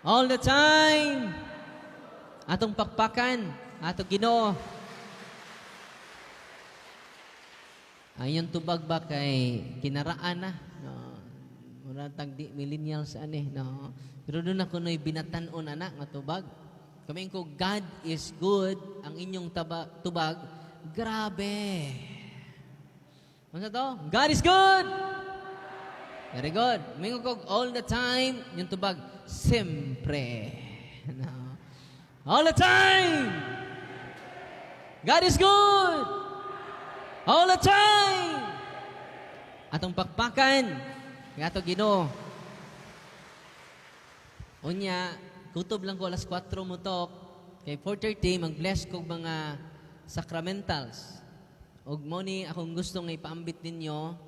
All the time. Atong pakpakan, atong Ginoo. Ang iyong tubag ba kay kinaraan na? No. Mura tag di millennials ani, no? Pero doon ako no'y binatan-on ana nga tubag. Kami ko, "God is good," ang inyong tubag, "Grabe." Ano to? God is good! Very good. Mingon ko, "All the time," yung tubag, "Siyempre." No. All the time! God is good! All the time! Atong pakpakan, nga ato Ginoo. Unya, kutob lang ko alas 4 mutok. Kay 4:30 mag-bless kog mga sacramentals. Og mo ni akong gusto nga ipaambit ninyo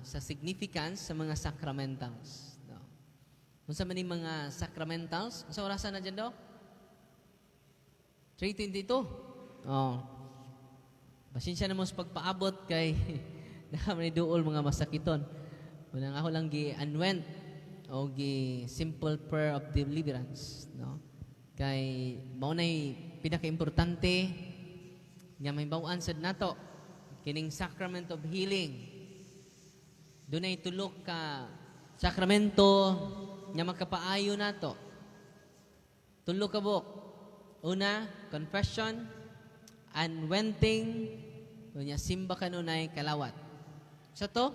sa significance sa mga sacramentals. No. Unsa man ni mga sacramentals? Unsa orasan na dyan do? 3:22. Oh. Pasensya na mo sa pagpaabot kay naa man duol mga masakiton. Unang ako lang gi-unwent o gi simple prayer of deliverance, no? Kay mao nay pinakaimportante nga may bawaan sad nato kining sacrament of healing. Dunay tulo ka sakramento nga makapaayo nato. Tulo ka buok. Una, confession, unwenting, unya simba kanunay, kalawat. Sa to,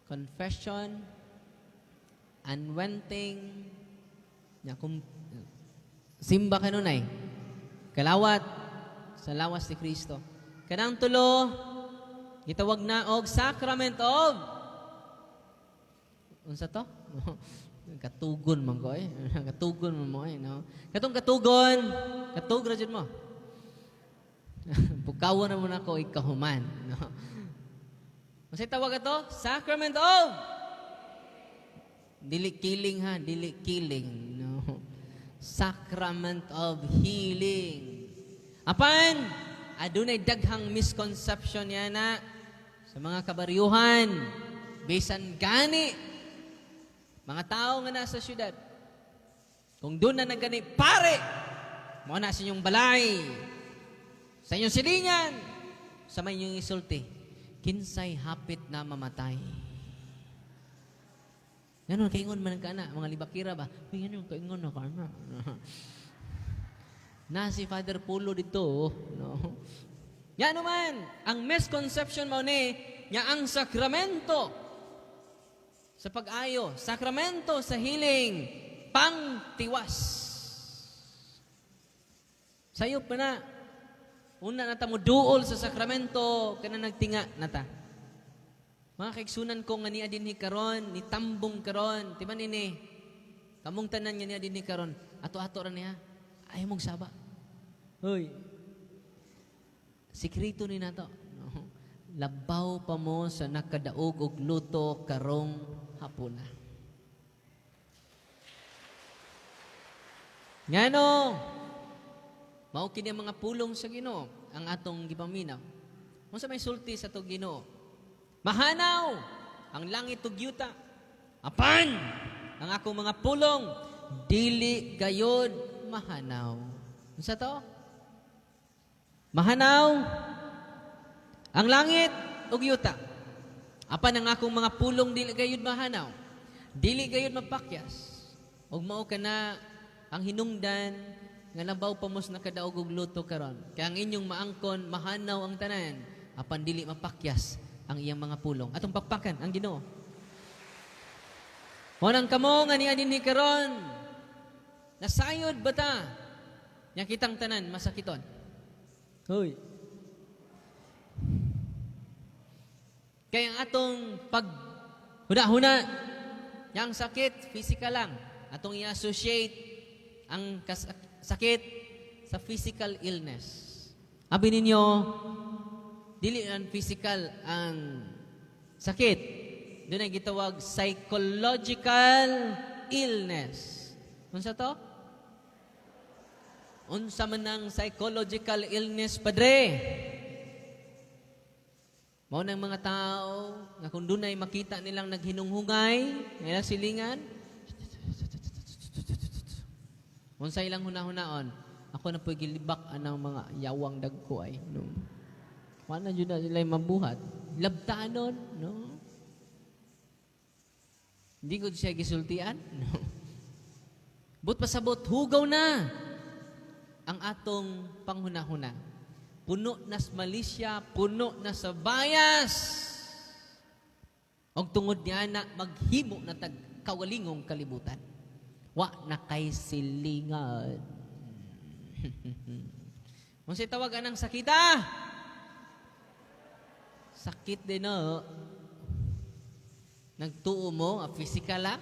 confession, unwenting, nya kum, simba kanunay, kalawat sa lawas ni Kristo. Kanang tulo, gitawag na og sacrament of unsa to? Katugon man ko eh. Katugon man mo eh, no? Katong katugon, katug ra jud mo. Pukawan na mo na ko ikahuman, no? Unsay tawag ato? Sacrament of dili killing ha, dili killing, no? Sacrament of healing. Apan, adunay daghang misconception yana sa mga kabaryuhan. Bisan gani mga tao nga nasa syudad. Kung doon na nagani pare, mo na sa inyong balay, sa inyong silingan, sa may inyong isulti, kinsay hapit na mamatay. Nganon, kaingon man ka na, mga libakira ba? Uy, nganon, kaingon na ka na. Na si Father Pulo dito, no? Ya naman, ang misconception mo ni, nga ang sakramento sa pag-ayo, sakramento sa healing, pangtiwas. Sayop pa na. Una na ta mo duol sa sakramento, kana nagtinga na ta. Mga kaigsunan ko nga niya dinhi karon, ni tambong karon, ti ba nini? Kamong tanan nga niya dinhi karon, ato-ato ra niya. Ayaw mong saba. Hoy. Sikreto ni nato. No? Labaw pa mo sa nakadaog og luto karong hapuna. Ngano? Mao kini ang mga pulong sa Ginoo ang atong gipaminaw. Unsa may sulti sa atong Ginoo? Mahanaw ang langit ug yuta. Apan ang akong mga pulong dili gayod mahanaw. Unsa to? Mahanaw ang langit ug yuta. Apan ang akong mga pulong dili gayud mahanaw. Dili gayud mapakyas. Ug mao kana ang hinungdan nga labaw pa mos nakadaog og luto karon. Kay ang inyong maangkon, mahanaw ang tanan, apan dili mapakyas ang iyang mga pulong. Atong pakpakan ang Ginoo. Mao nang kamo nga niya dinhi karon, nasayod ba ta? Nya kitang tanan masakiton. Hoy. Kaya ang atong pag huna-huna, yang sakit, physical lang. Atong i-associate ang sakit sa physical illness. Abi ninyo, dili ang physical ang sakit. Doon ay gitawag psychological illness. Unsa to? Unsa man ang psychological illness, padre? Mao nang mga tao nga kung dunay makita nilang naghinunghungay, nga ilang silingan, unsa ilang hunahunaon, "Ako na po'y gilibak anang mga yawang dagko ay." No? Wala na jud na sila mabuhat. Labtanon, no? Hindi ko siya gisultian. No. But pasabot, hugaw na ang atong panghunahuna. Puno na sa malisya, puno na sa bias. Og tungod niya na maghimo na tag kaugalingong kalibutan. Wa na kay silingan. Unsay tawag anang sakita? Sakit din, no? Nagtuo mo, physical lang.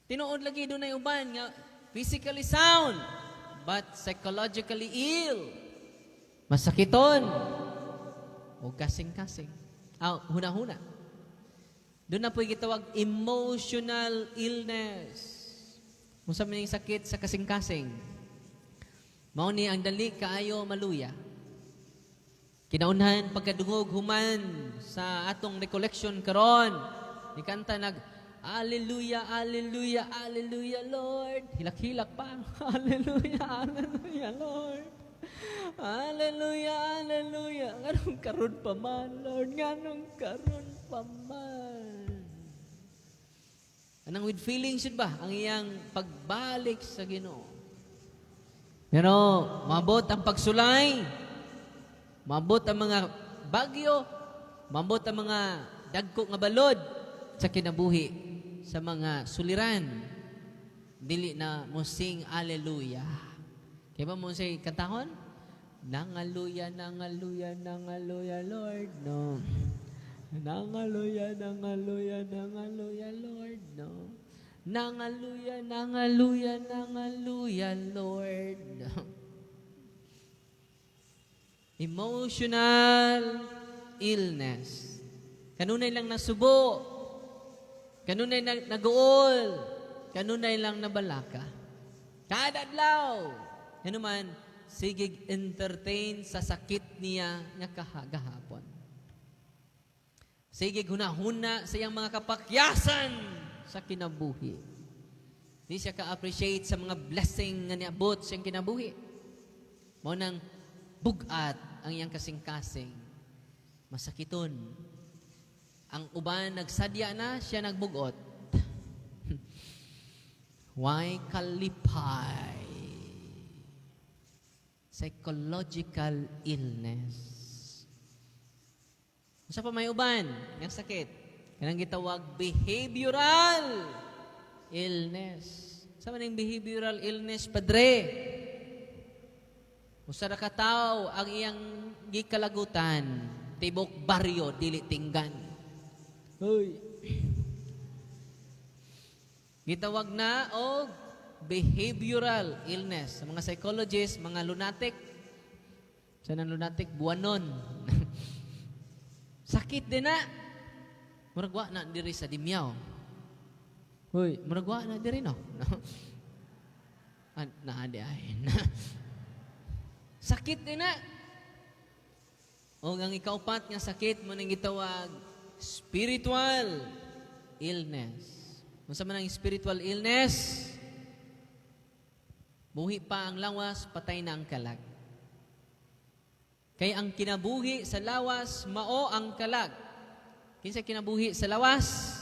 Tinuod lagi dunay uban nga physically sound but psychologically ill. Masakiton. O kasing-kasing. Ah, huna-huna. Duna po'y gitawag emotional illness. Unsa man yung sakit sa kasing-kasing? Mao ni ang dali kaayo maluya. Kinaunhan pagkadungog human sa atong recollection karon, ni kanta nag "Hallelujah, Hallelujah, Hallelujah, Lord." Hilak-hilak pa. "Hallelujah, Hallelujah, Lord. Hallelujah, Hallelujah. Nganong karon pa man, Lord? Nganong karon pa man?" Anang with feelings yun ba? Ang iyang pagbalik sa Ginoo. Pero mabot ang pagsulay, mabot ang mga bagyo, mabot ang mga dagko nga balod sa kinabuhi sa mga suliran. Dili na mo sing "Hallelujah." Kaya ba mo say kantahon? "Nangaluya, nangaluya, nangaluya, Lord," no. "Nangaluya, nangaluya, nangaluya, Lord," no. "Nangaluya, nangaluya, nangaluya, Lord." Emotional illness. Kanunay lang nasubo. Kanunay naguol. Kanunay lang nabalaka. Kada adlaw. Ano man, sige entertain sa sakit niya nga kahagahapon. Sige hunahuna sa iyang mga kapakyasan sa kinabuhi. Di siya ka-appreciate sa mga blessing nga niabot sa iyang kinabuhi. Mao nang bugat ang iyang kasing-kasing. Masakiton. Ang uban nagsadya na, siya nagbugot. Way kalipay? Psychological illness. Unsa pa may uban? Yang sakit. Kanang gitawag behavioral illness. Unsa man ang behavioral illness, Padre? Usa ra ka tawo ang iyang gikalagutan, tibok baryo dili tinggan. Hoy. Gitawag na og behavioral illness. Sa mga psychologists, mga lunatic. Sa nang lunatic, buwanon. Sakit din na. Murag wa na diri sa Dimiao. Hoy, murag wa na diri, no. Ah, naa di ay. Sakit din na. O ang ikaupat nga sakit mao nang gitawag spiritual illness. Unsa man ang spiritual illness? Buhi pa ang lawas, patay na ang kalag. Kay ang kinabuhi sa lawas mao ang kalag. Kinsa kinabuhi sa lawas?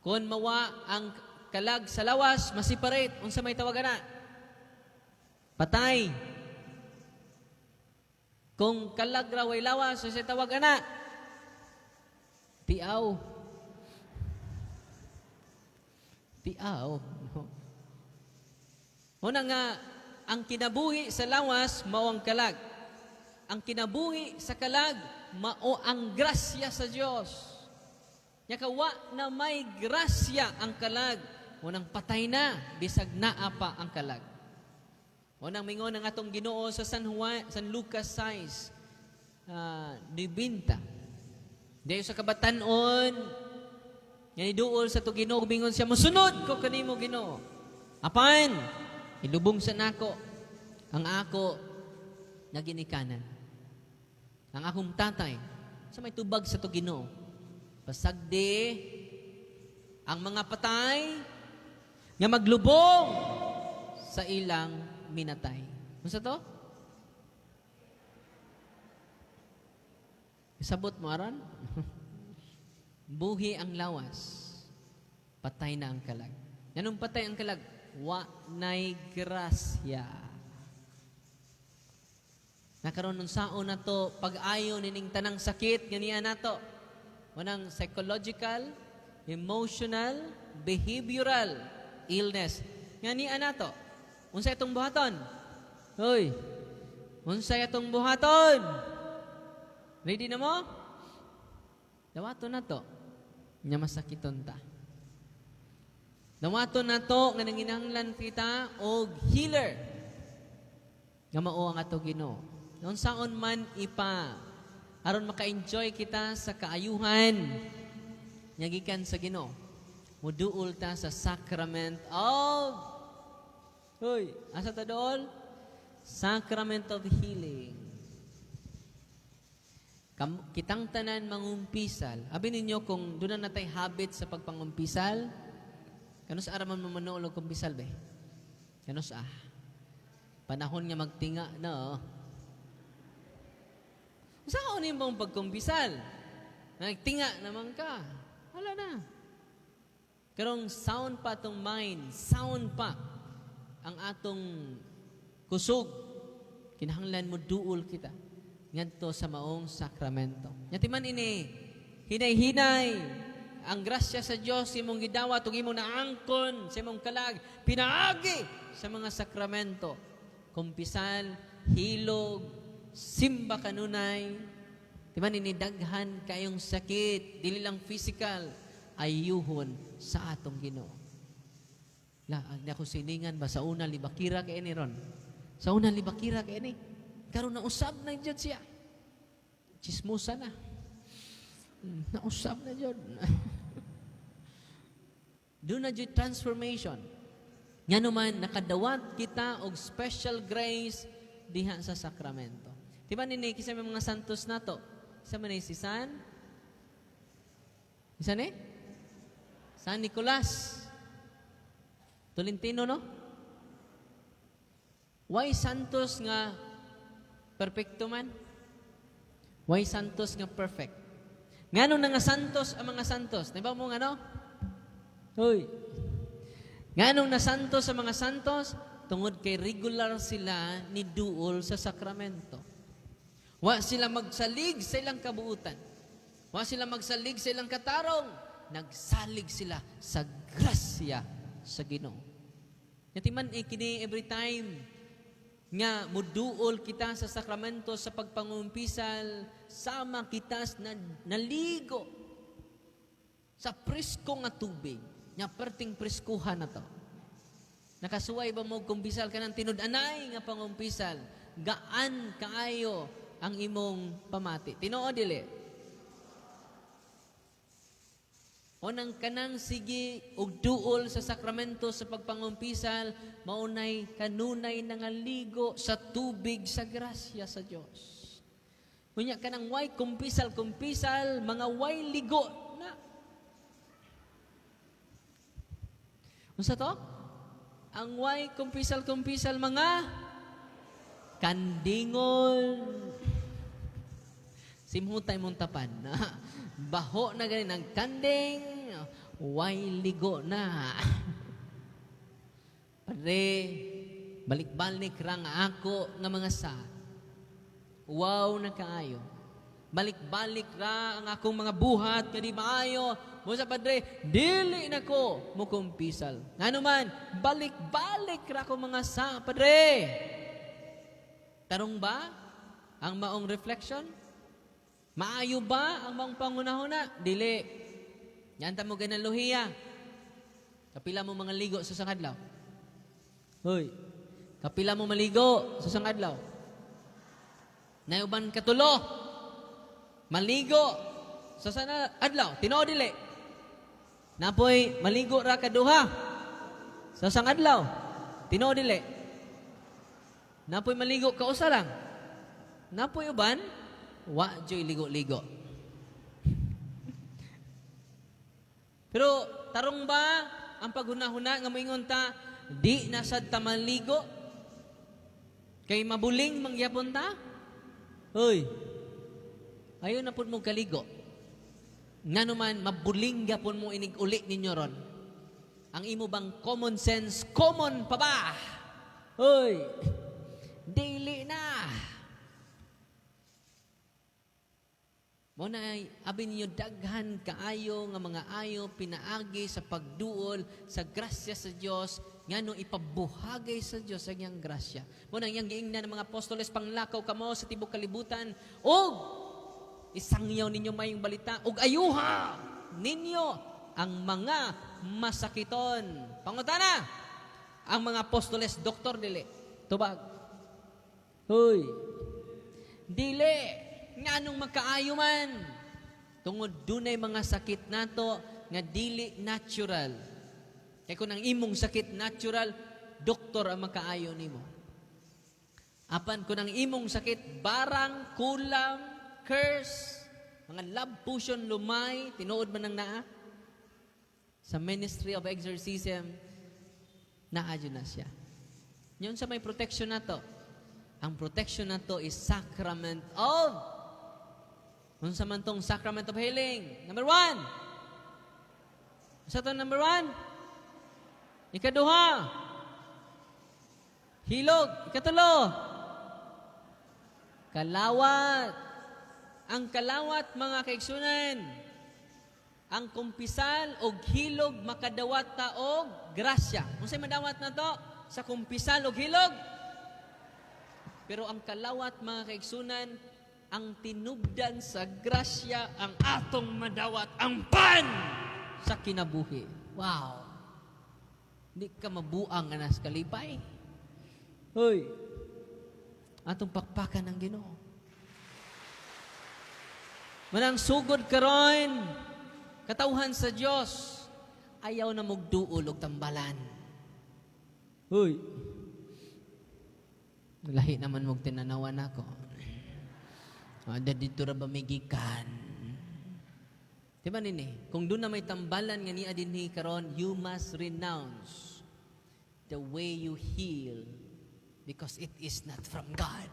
Kung mawa ang kalag sa lawas, ma-separate. Unsa may tawagan na? Patay. Kung kalag ra way lawas, unsa tawag ana? Tiaw. Tiaw. No? Una nga, ang kinabuhi sa lawas, mao ang kalag. Ang kinabuhi sa kalag, mao ang grasya sa Dios. Nya wa na may grasya ang kalag, unang patay na, bisag naa pa ang kalag. Unang mingon ang atong Ginoo sa San Juan, San Lucas 6, 90. Dayon sa kabatan-on, nga niduol sa to Ginoo, bingon siya, "Musunod ko kanimo, Ginoo. Apan, ilubong sa nako ang ako na ginikanan." Ang akong tatay, sa may tubag sa to Ginoo, pasagdi ang mga patay nga maglubong sa ilang minatay. Unsa to? Isabot mo aron? Buhi ang lawas, patay na ang kalag. Nganong patay ang kalag? Wa nay grasya. Nakaroon nun saon na to, pag-ayo nining tanang sakit, ganiya nato. Wanang psychological, emotional, behavioral illness. Ganiya nato. Unsa itong buhaton? Hoy, unsa itong buhaton? Ready na mo? Dawato na to. Nya masakiton ta. Dawato na to nga nanginahanglan kita og healer. Nga mao ang ato Ginoo. Unsaon man ipa aron maka-enjoy kita sa kaayuhan nga gikan sa Ginoo. Muduol ta sa sacrament of. Hoy, asa ta dool? Sacrament of healing. Kitang tanan mangumpisal. Abi ninyo kung doon na natay habit sa pagpangumpisal, kanus araman mo manuol og kumpisal be? Kanus ah? Panahon nga magtinga na. Saan ni mong pagkumpisal? Nagtinga naman ka. Wala na. Karong sound pa atong mind, sound pa ang atong kusog. Kinahanglan mo duol kita ngadto sa maong sakramento. Nya timan ini, hinay-hinay ang grasya sa Dios imong gidawat ug imong naangkon sa imong kalag pinaagi sa mga sakramento. Kumpisal, hilog, simba kanunay. Timan ini daghan kayong sakit, dili lang physical, ayuhon sa atong Ginoo. La, ang ako siningan ba sa una libakira kay ni ron. Sa una libakira kay ni. Karon nausab na jud siya. Chismosa na. Nausab na jud. Doon na jud transformation. Ngano man nakadawat kita og special grace diha sa sakramento. Di ba nini kinsa may mga santos nato? Isa man ni si San? Isa ni? San Nicolas. Tolentino, no? Why santos nga perfecto man? Why santos nga perfect? Ngano na nga santos ang mga santos? Di ba mo ngano? Hoy. Nganong nasantos ang mga santos? Tungod kay regular sila ni duol sa sakramento. Wa sila magsalig sa ilang kabuutan. Wa sila magsalig sa ilang katarong. Nagsalig sila sa grasya sa Ginoo. Yatiman kini every time nga muduol kita sa sakramento sa pagpangumpisal, sama kita na naligo sa presko nga tubig. Nga perting preskuhan na to. Nakasuway ba mo kumpisal ka ng tinud-anay nga pangumpisal? Gaan kaayo ang imong pamati. Tinuod dili? O nang kanang sige og duol sa sakramento sa pagpangumpisal, maunay kanunay nangaligo sa tubig sa grasya sa Dios. Unya kanang way kumpisal kumpisal, mga way ligo na. Unsa to? Ang way kumpisal kumpisal mga kandingon. Simhutay mong tapan. Baho na gani ng kanding, way ligo na. Padre, balik-balik ra nga ako nga mga sa. Wow na kaayo. Balik-balik ra ang akong mga buhat nga di maayo. Mo sa padre, dili na ko mukumpisal. Ngano man, balik-balik ra ako mga sa, padre. Tarong ba ang maong reflection? Maayo ba ang maong pangunahuna? Dili. Yan ta mo ganaluhiya. Kapila mo mga ligo sa sangadlaw. Hoy, kapila mo maligo sa sangadlaw. Nayuban katulo. Maligo sa sana adlaw. Tinuod dili. Napoy maligo ra kaduha sa sangadlaw. Tinuod dili. Napoy maligo kausa lang. Napoy uban Wa joy ligo-ligo. Pero tarong ba ang paghuna-huna nga moingon ta di na sad ta maligo kay mabuling mangyapon ta? Hoy. Ayo na pud mo kaligo. Ngano man mabuling gyapon mo inig uli ninyo ron. Ang imo bang common sense common pa ba? Hoy. Dili na. Mo na abi ninyo daghan kaayo nga mga ayo pinaagi sa pagduol sa grasya sa Dios, ngano ipabuhagay sa Dios ang iyang grasya. Mo na iyang giingnan ng mga apostoles, panglakaw kamo sa tibok kalibutan ug isangyaw ninyo mayong balita ug ayuha ninyo ang mga masakiton. Pangutana, ang mga apostoles doktor dili? Tubag. Hoy. Dili. Nganong magkaayo man? Tungod dunay mga sakit nato nga dili natural. Kay kung ang imong sakit natural, doktor ang makaayo nimo. Apan kung ang imong sakit barang, kulam, curse, mga love potion, lumay, tinuod man ang naa sa Ministry of Exorcism, naa jud na siya. Yun sa may protection nato. Ang protection nato is sacrament of, unsa man tong sacrament of healing? Number 1. Unsa tong number 1? Ikaduha. Hilog. Ikatulo. Kalawat. Ang kalawat, mga kaigsunan, ang kumpisal og hilog makadawat ta og grasya. Unsay madawat na to? Sa kumpisal og hilog. Pero ang kalawat, mga kaigsunan, ang tinubdan sa grasya ang atong madawat ang pan sa kinabuhi. Wow! Di ka mabuang anas kalipay. Hoy! Atong pakpakan ng Ginoo. Manang sugod karon, katawhan sa Dios, ayaw na mugduol og tambalan. Hoy! Lahi naman mog tinanawan ako. Ada dito ra ba may gikan? Di ba nini? Kung doon na may tambalan nga niya dinhi karon, you must renounce the way you heal because it is not from God.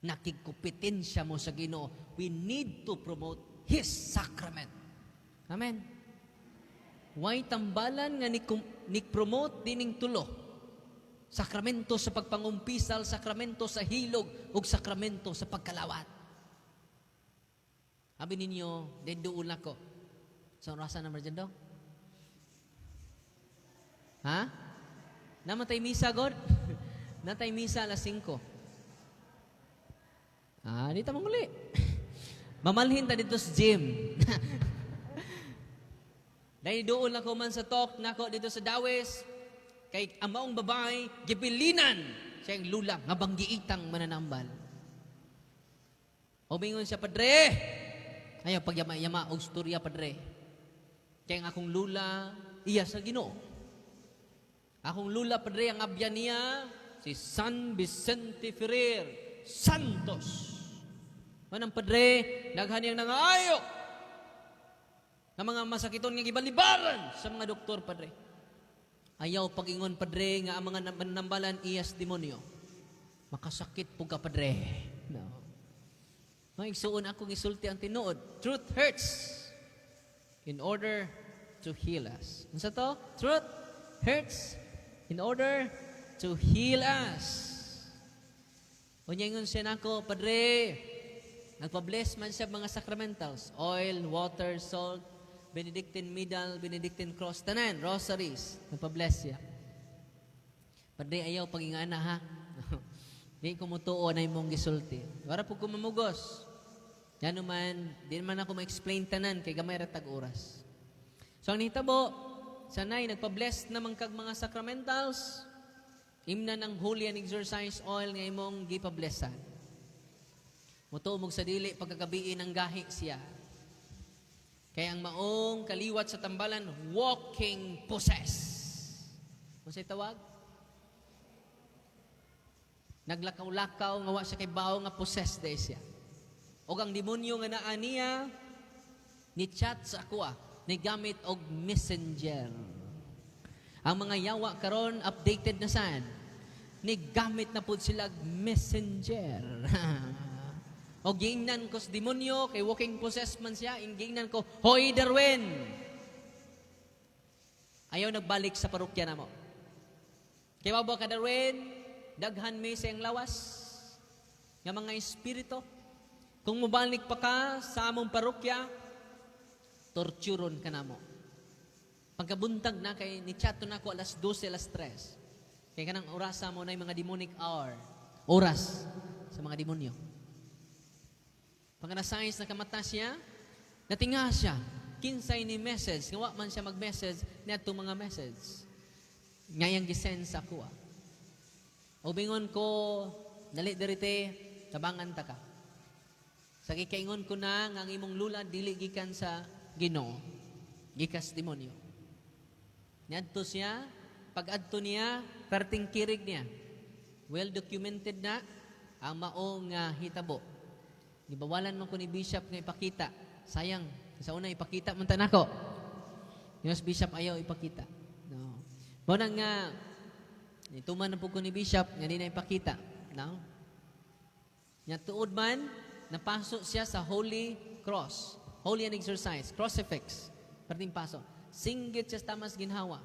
Nakigkompetensya mo sa Ginoo. We need to promote His sacrament. Amen. Why tambalan nga ni-promote dining tulo? Sakramento sa pagpangumpisal, sakramento sa hilog, ug sakramento sa pagkalawat. Abi ninyo, denduol ako. Sa orasan na dyan dong? Ha? Namatay misa, God? Natay misa alas 5. Ah, di ta manguli. Mamalhin ta dito sa gym. Dahil doon ako man sa talk nako dito sa Dawis, kay ang maong babae, gibilinan siyang lula, nga banggiitang mananambal. O mingon siya, "Padre, ayaw pagyama-yama og storya, padre. Kay ang akong lula, iya sa Ginoo. Akong lula, padre, ang abya niya, si San Vicente Ferrer Santos. Manang padre, daghan niyang nangayo nga mga masakiton nga gibalibaran sa mga doktor, padre. Ayaw pag-ingon, padre, nga ang mga manambalan iyas demonyo. Makasakit po ka, padre." No. Maigsuon akong isulti ang tinuod. Truth hurts in order to heal us. Unsa to? Truth hurts in order to heal us. Unya ingon siya nako, "Padre, nagpa-bless man siya mga sacramentals, oil, water, salt, Benedictine medal, Benedictine cross, tanan, rosaries, nagpa-bless siya. Padre, ayaw pag-ingana ha. Di ko mutuo na imong gisulti. Wara po ko mamugos. Yan naman, di naman ako ma-explain tanan kay gamay ra tag oras." So ang nahitabo, sanay nagpa-bless naman kag mga sacramentals, imna ng holy and exorcised oil nga imong gipa-blessan. Mutuo mog sa dili, pagkagabiin ang gahi siya. Kaya ang maong kaliwat sa tambalan, walking possess. Unsay tawag? Naglakaw-lakaw nga wa siya kay bawo nga possess day siya. Og ang demonyo nga naa niya ni chat sa akoa, ni gamit og Messenger. Ang mga yawa karon updated na sad. Ni gamit na pud sila Messenger. O giingnan ko sa demonyo, kay walking possessed man siya, giingnan ko, "Hoy Darwin! Ayaw nagbalik sa parokya namo. Kay ba ka, Darwin, daghan may sa iyang lawas nga mga espiritu. Kung mobalik pa ka sa among parokya, torturon ka namo." Pagkabuntag na kay ni chat na ako alas 12, alas 3. Kay kanang orasa mo na yung mga demonic hour. Oras sa mga demonyo. Pagka na na kamata siya, natinga siya. Kinsay ni message, nga wa man siya mag-message niadtong mga message. Ngayang gisend sa ako. O bingon ko, "Dali dirite, tabangan ta ka. Sa gikaingon ko na nga ang imong lula dili gikan sa Ginoo, gikas demonyo." Niadto siya, pag adto niya, perting kirig niya. Well documented na ang mao nga hitabo. Gibawalan man ko ni Bishop nga ipakita. Sayang, sa una ipakita man ta nako. Yes, Bishop ayaw ipakita. No. Mao na nga nituman na po ko ni Bishop nga di na ipakita. No? Nya tuod man, napaso siya sa Holy Cross. Holy and Exercise, crucifix. Perting paso. Singgit siya sa tamas ginhawa.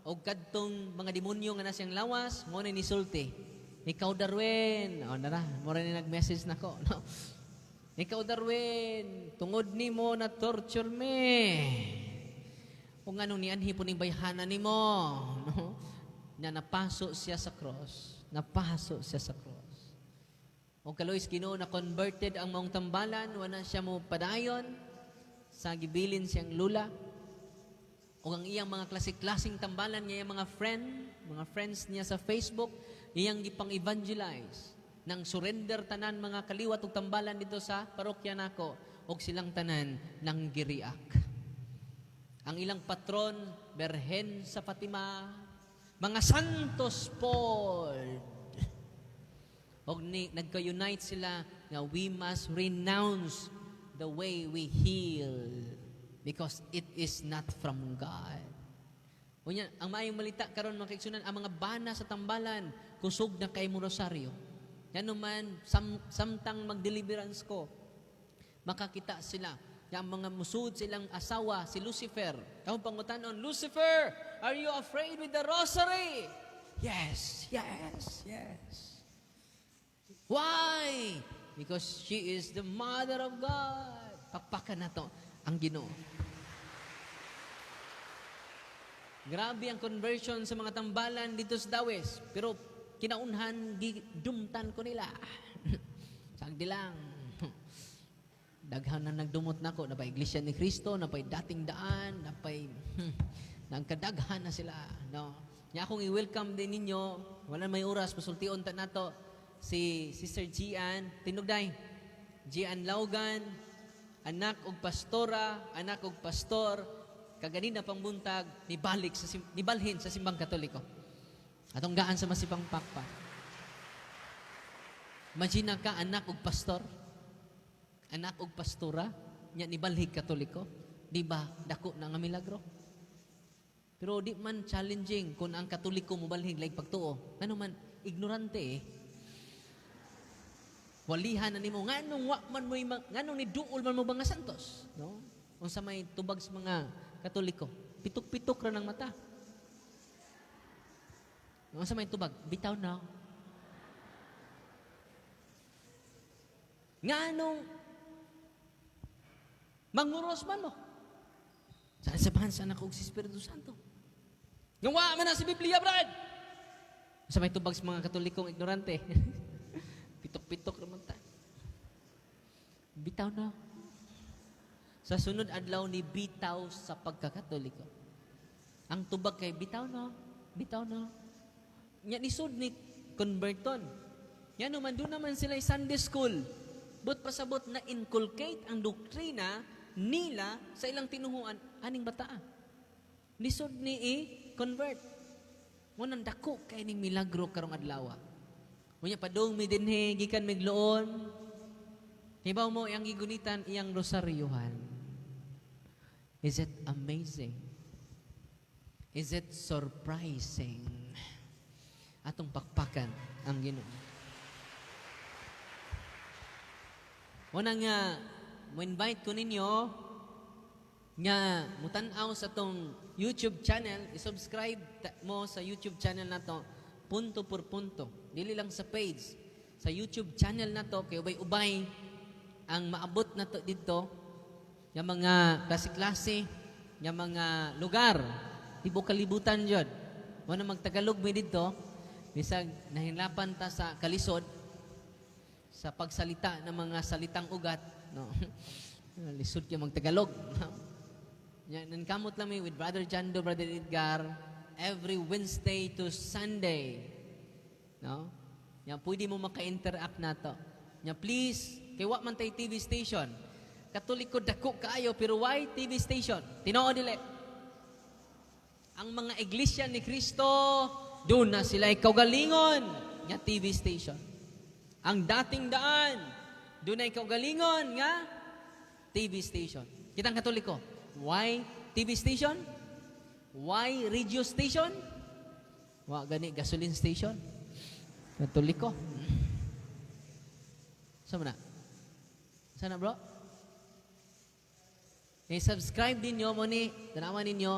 O kadtong mga demonyo nga na siyang lawas, mo na nisulti. "Ikaw, Darwin." O nara, mo ni nag-message nako. No? "Ikaw, Darwin, tungod nimo na torture me. Kung anong nianhi po ning bayhana nimo." No? Na napaso siya sa cross. Napaso siya sa cross. O kaloy sa Ginoo na converted ang maong tambalan, wala siya mo padayon sa gibilin siyang lula. O ang iyang mga klase-klaseng tambalan niya, iyang mga friend, mga friends niya sa Facebook, iyang gipang-evangelize. Nang surrender tanan mga kaliwat ug tambalan dito sa parokya nako, og silang tanan nang giriak. Ang ilang patron, Berhen sa Fatima, mga santos Paul. Og ni, nagka-unite sila nga we must renounce the way we heal because it is not from God. Unya, ang maayong balita karon, mga kaigsunan, ang mga bana sa tambalan kusog na kay mo rosaryo. Yan man samtang mag-deliverance ko, makakita sila nga ang mga musud silang asawa si Lucifer. Akong pangutanon, "Lucifer, are you afraid with the rosary?" Yes. "Why?" "Because she is the mother of God." Pakpakan nato ang Ginoo. Grabe ang conversion sa mga tambalan dito sa Dawes. Pero kinaunhan, gidumtan ko nila. Sagdi lang. Daghan na nagdumot nako, napay Iglesia ni Cristo, napay Dating Daan, napay nagkadaghan na sila, no. Nya akong i-welcome din ninyo, wala may oras pasultion ta nato si Sister Gian, tinugday. Gian Laugan, anak og pastora, anak og pastor, kaganina pang buntag nibalik sa nibalhin sa Simbang Katoliko. Atong gaan sa masipang pakpak. Imagine ka, anak og pastor, anak og pastora, nya nibalhig Katoliko, di ba dako na nga milagro? Pero di man challenging kung ang Katoliko mobalhig like pagtuo. Ano man, ignorante eh. Walihan na nimo nganong wa man mo nganong ni duol man mo mga santos, no? Unsa may tubag sa mga Katoliko? Pitok-pitok ra ng mata. Unsa may tubag? "Bitaw na." Nganong manguros man mo? Sa sabahan sa anak og si Espiritu Santo. Nga wa man na si Biblia, Brad. Sa may tubag sa mga Katolikong ignorante? Pitok-pitok ra man ta. "Bitaw na." Sa sunod adlaw ni bitaw sa pagkakatoliko. Ang tubag kay "Bitaw na, bitaw na." Nya nisod ni converton. Nya naman doon naman sila Sunday school. But pasabot na inculcate ang doktrina nila sa ilang tinuhuan aning bataa. Lisod ni i-convert. Mo nang dako kay ning milagro karong adlaw. Unya padung mi dinhi gikan migloon. Hibaw mo, iyang gigunitan, iyang rosaryuhan. Is it amazing? Is it surprising? Atong pakpakan ang Ginoo. Una nga, mo-invite ko ninyo nga mutan-aw sa tong YouTube channel, i-subscribe mo sa YouTube channel nato, Punto por Punto. Dili lang sa page, sa YouTube channel nato kay ubay-ubay ang maabot nato didto nga mga klase-klase nga mga lugar, tibuok kalibutan jud. Mo na magtagalog mi didto, bisag nahilapan ta sa kalisod sa pagsalita ng mga salitang ugat, no? Lisod kay magtagalog, no? Yan, nankamot lang mi with Brother Jando, Brother Edgar, every Wednesday to Sunday. No? Yan, pwede mo maka-interact nato. Yan, please, kay wa man tay TV station. Katoliko dako kaayo, pero why TV station? Tinuod dili. Ang mga Iglesia ni Cristo, doon na sila kaugalingon nga TV station. Ang Dating Daan, doon na kaugalingon nga TV station. Kitang Katoliko, why TV station? Why radio station? Wa gani gasoline station. Katoliko. Saan mo na? Saan na, bro? I-subscribe din nyo mo ni, tanawan ninyo,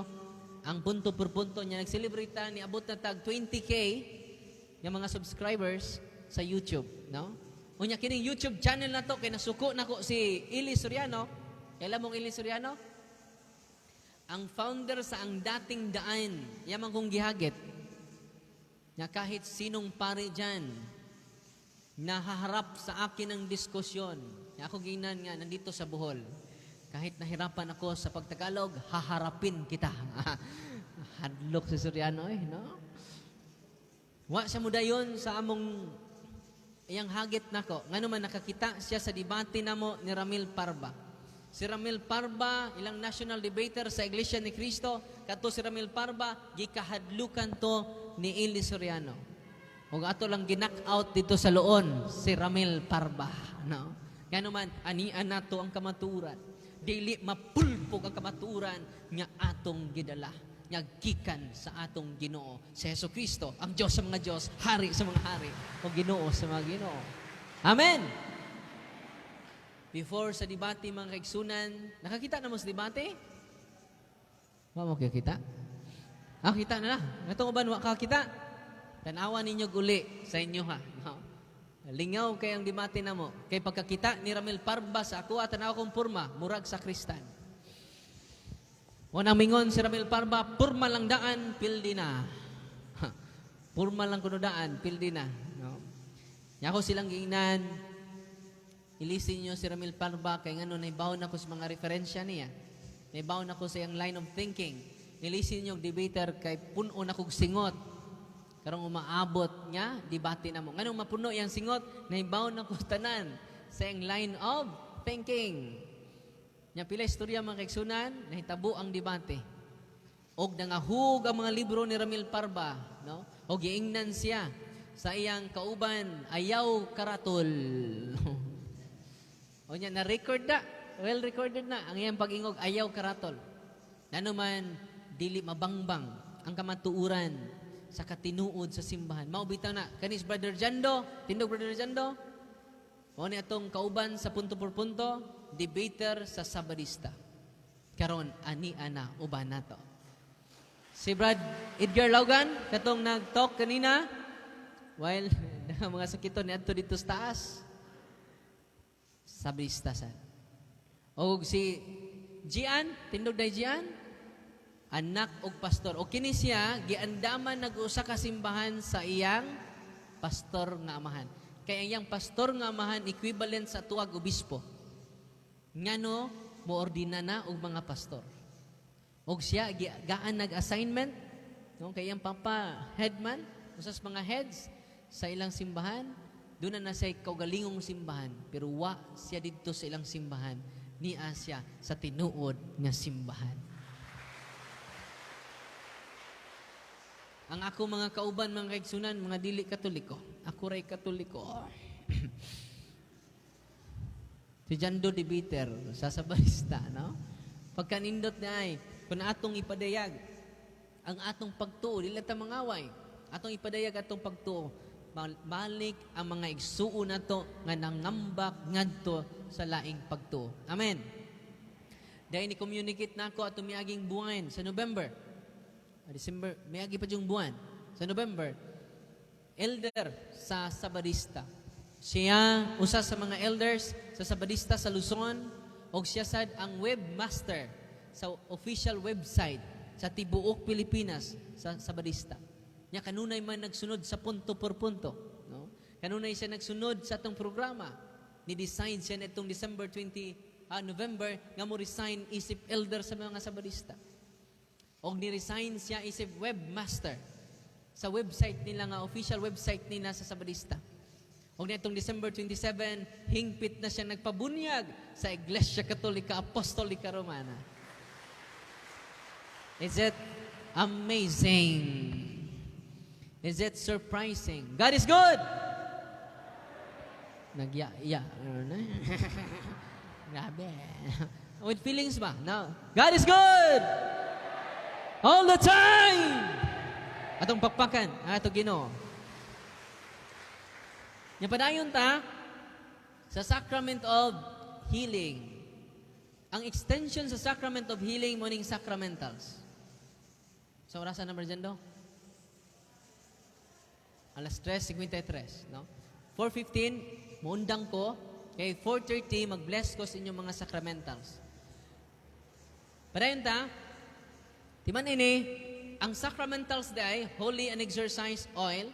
ang Punto por Punto niya. Nag-celebrate ta, niabot na tag 20K yung mga subscribers sa YouTube, no? Unya, kining YouTube channel na to, kay nasuko nako si Eli Soriano. Kailan mong Eli Soriano? Ang founder sa Ang Dating Daan, yaman kong gihagit, na kahit sinong pare dyan, nahaharap sa akin ang diskusyon. Ako ginan nga, nandito sa Bohol. Kahit nahirapan ako sa pagtagalog, haharapin kita. Hadlok si Soriano eh, no? Wa siya mudayon sa among iyang hagit nako. Ngano man nakakita siya sa debate namo ni Ramil Parba. Si Ramil Parba, ilang national debater sa Iglesia ni Cristo, kadto si Ramil Parba, gikahadlukan to ni Eli Soriano. Ug ato lang ginak out dito sa Loon si Ramil Parba, no? Ngano man anian nato ang kamatuoran. Dili mapulpog ang kamatuoran nga atong gidala, nga gikan sa atong Ginoo, si Hesus Kristo, ang Diyos sa mga Diyos, Hari sa mga hari, o Ginoo sa mga Ginoo. Amen. Before sa debate, mga kaigsunan, nakakita na mo sa debate? Wa mo kita? Ah, kita na na. Ngatong uban wa kakita. Tanawa ninyo guli sa inyo ha. No? Lingaw kay ang debate namo. Kay pagkakita ni Ramil Parba sa ako at tanaw kong purma, murag sa kristan. Wa mingon si Ramil Parba, purma lang daan, pildi na. Ha, purma lang kuno daan, pildi na. No? Nya ako silang giingnan, ilisin niyo si Ramil Parba kay ngano naibawon ako sa mga referensya niya. Naibawon ako sa iyang line of thinking. Nilisin niyo debater kay puno na kog singot. Karong umaabot niya, debate na mo. Nganong mapuno yang singot, naibawon ako tanan sa iyang line of thinking. Nya pila istorya, mga kaigsunan, nahitabo ang debate. Og nangahug ang mga libro ni Ramil Parba, no? Og giingnan siya sa iyang kauban, "Ayaw karatol." O nya na-record na, well recorded na ang iyang pag-ingog, "Ayaw karatol." Ngano man dili mabangbang ang kamatuoran sa katinuod sa simbahan. Mao bitaw na kanis Brother Jando, tindog Brother Jando. Mao ni atong kauban sa Punto por Punto, debater sa Sabadista. Karon ani ana uban nato. Si Brad Edgar Laugan, katong nag-talk kanina, while mga sakiton niadto dito sa taas. Sabadista sad. Og si Gian, tindog day Gian, anak og pastor. O kini siya giandaman nag-usa ka simbahan sa iyang pastor nga amahan. Kay ang iyang pastor nga amahan equivalent sa tuag obispo. Ngano moordina na og mga pastor. Og siya gaan nag-assignment, no, kay iyang papa headman, usa sa mga heads sa ilang simbahan, doon na siya kaugalingong simbahan, pero wa siya didto sa ilang simbahan, niya siya sa tinuod nga simbahan. Ang ako mga kauban, mga kaigsunan, mga dili Katoliko. Ako ray Katoliko. Si Jando Debiter sa Sabadista, no? Pagkanindot na ay, kung atong ipadayag ang atong pagtuo, dili ta mangaway. Atong ipadayag atong pagtuo, balik ang mga igsuon nato nga nangambak ngadto sa laing pagtuo. Amen. Dahil ni-communicate na ako atong miaging buwan sa November. December, miagi pa yung buwan. Sa November, elder sa Sabadista. Siya, usa sa mga elders sa Sabadista sa Luzon, og siya sad ang webmaster sa official website sa tibuok Pilipinas sa Sabadista. Nya kanunay man nagsunod sa punto por punto, no? Kanunay siya nagsunod sa atong programa. Ni-design siya nitong December 20, November nga mo resign isip elder sa mga Sabadista. Og ni-resign siya isip webmaster sa website nila nga official website nila sa Sabadista. Og nitong December 27, hingpit na siya nagpabunyag sa Iglesia Katolika Apostolika Romana. Is it amazing? Is it surprising? God is good! Nagya, ya. Grabe. With feelings ba? No. God is good! All the time! Atong pakpakan, ato Ginoo. Nya padayon ta sa Sacrament of Healing. Ang extension sa Sacrament of Healing mo ning sacramentals. Sa orasan number dyan do? Alas 3:53, no? 4:15, muundang ko. Kay 4:30, mag-bless ko sa inyong mga sacramentals. Padayon ta, timan ini, ang sacramentals day, holy and exorcised oil,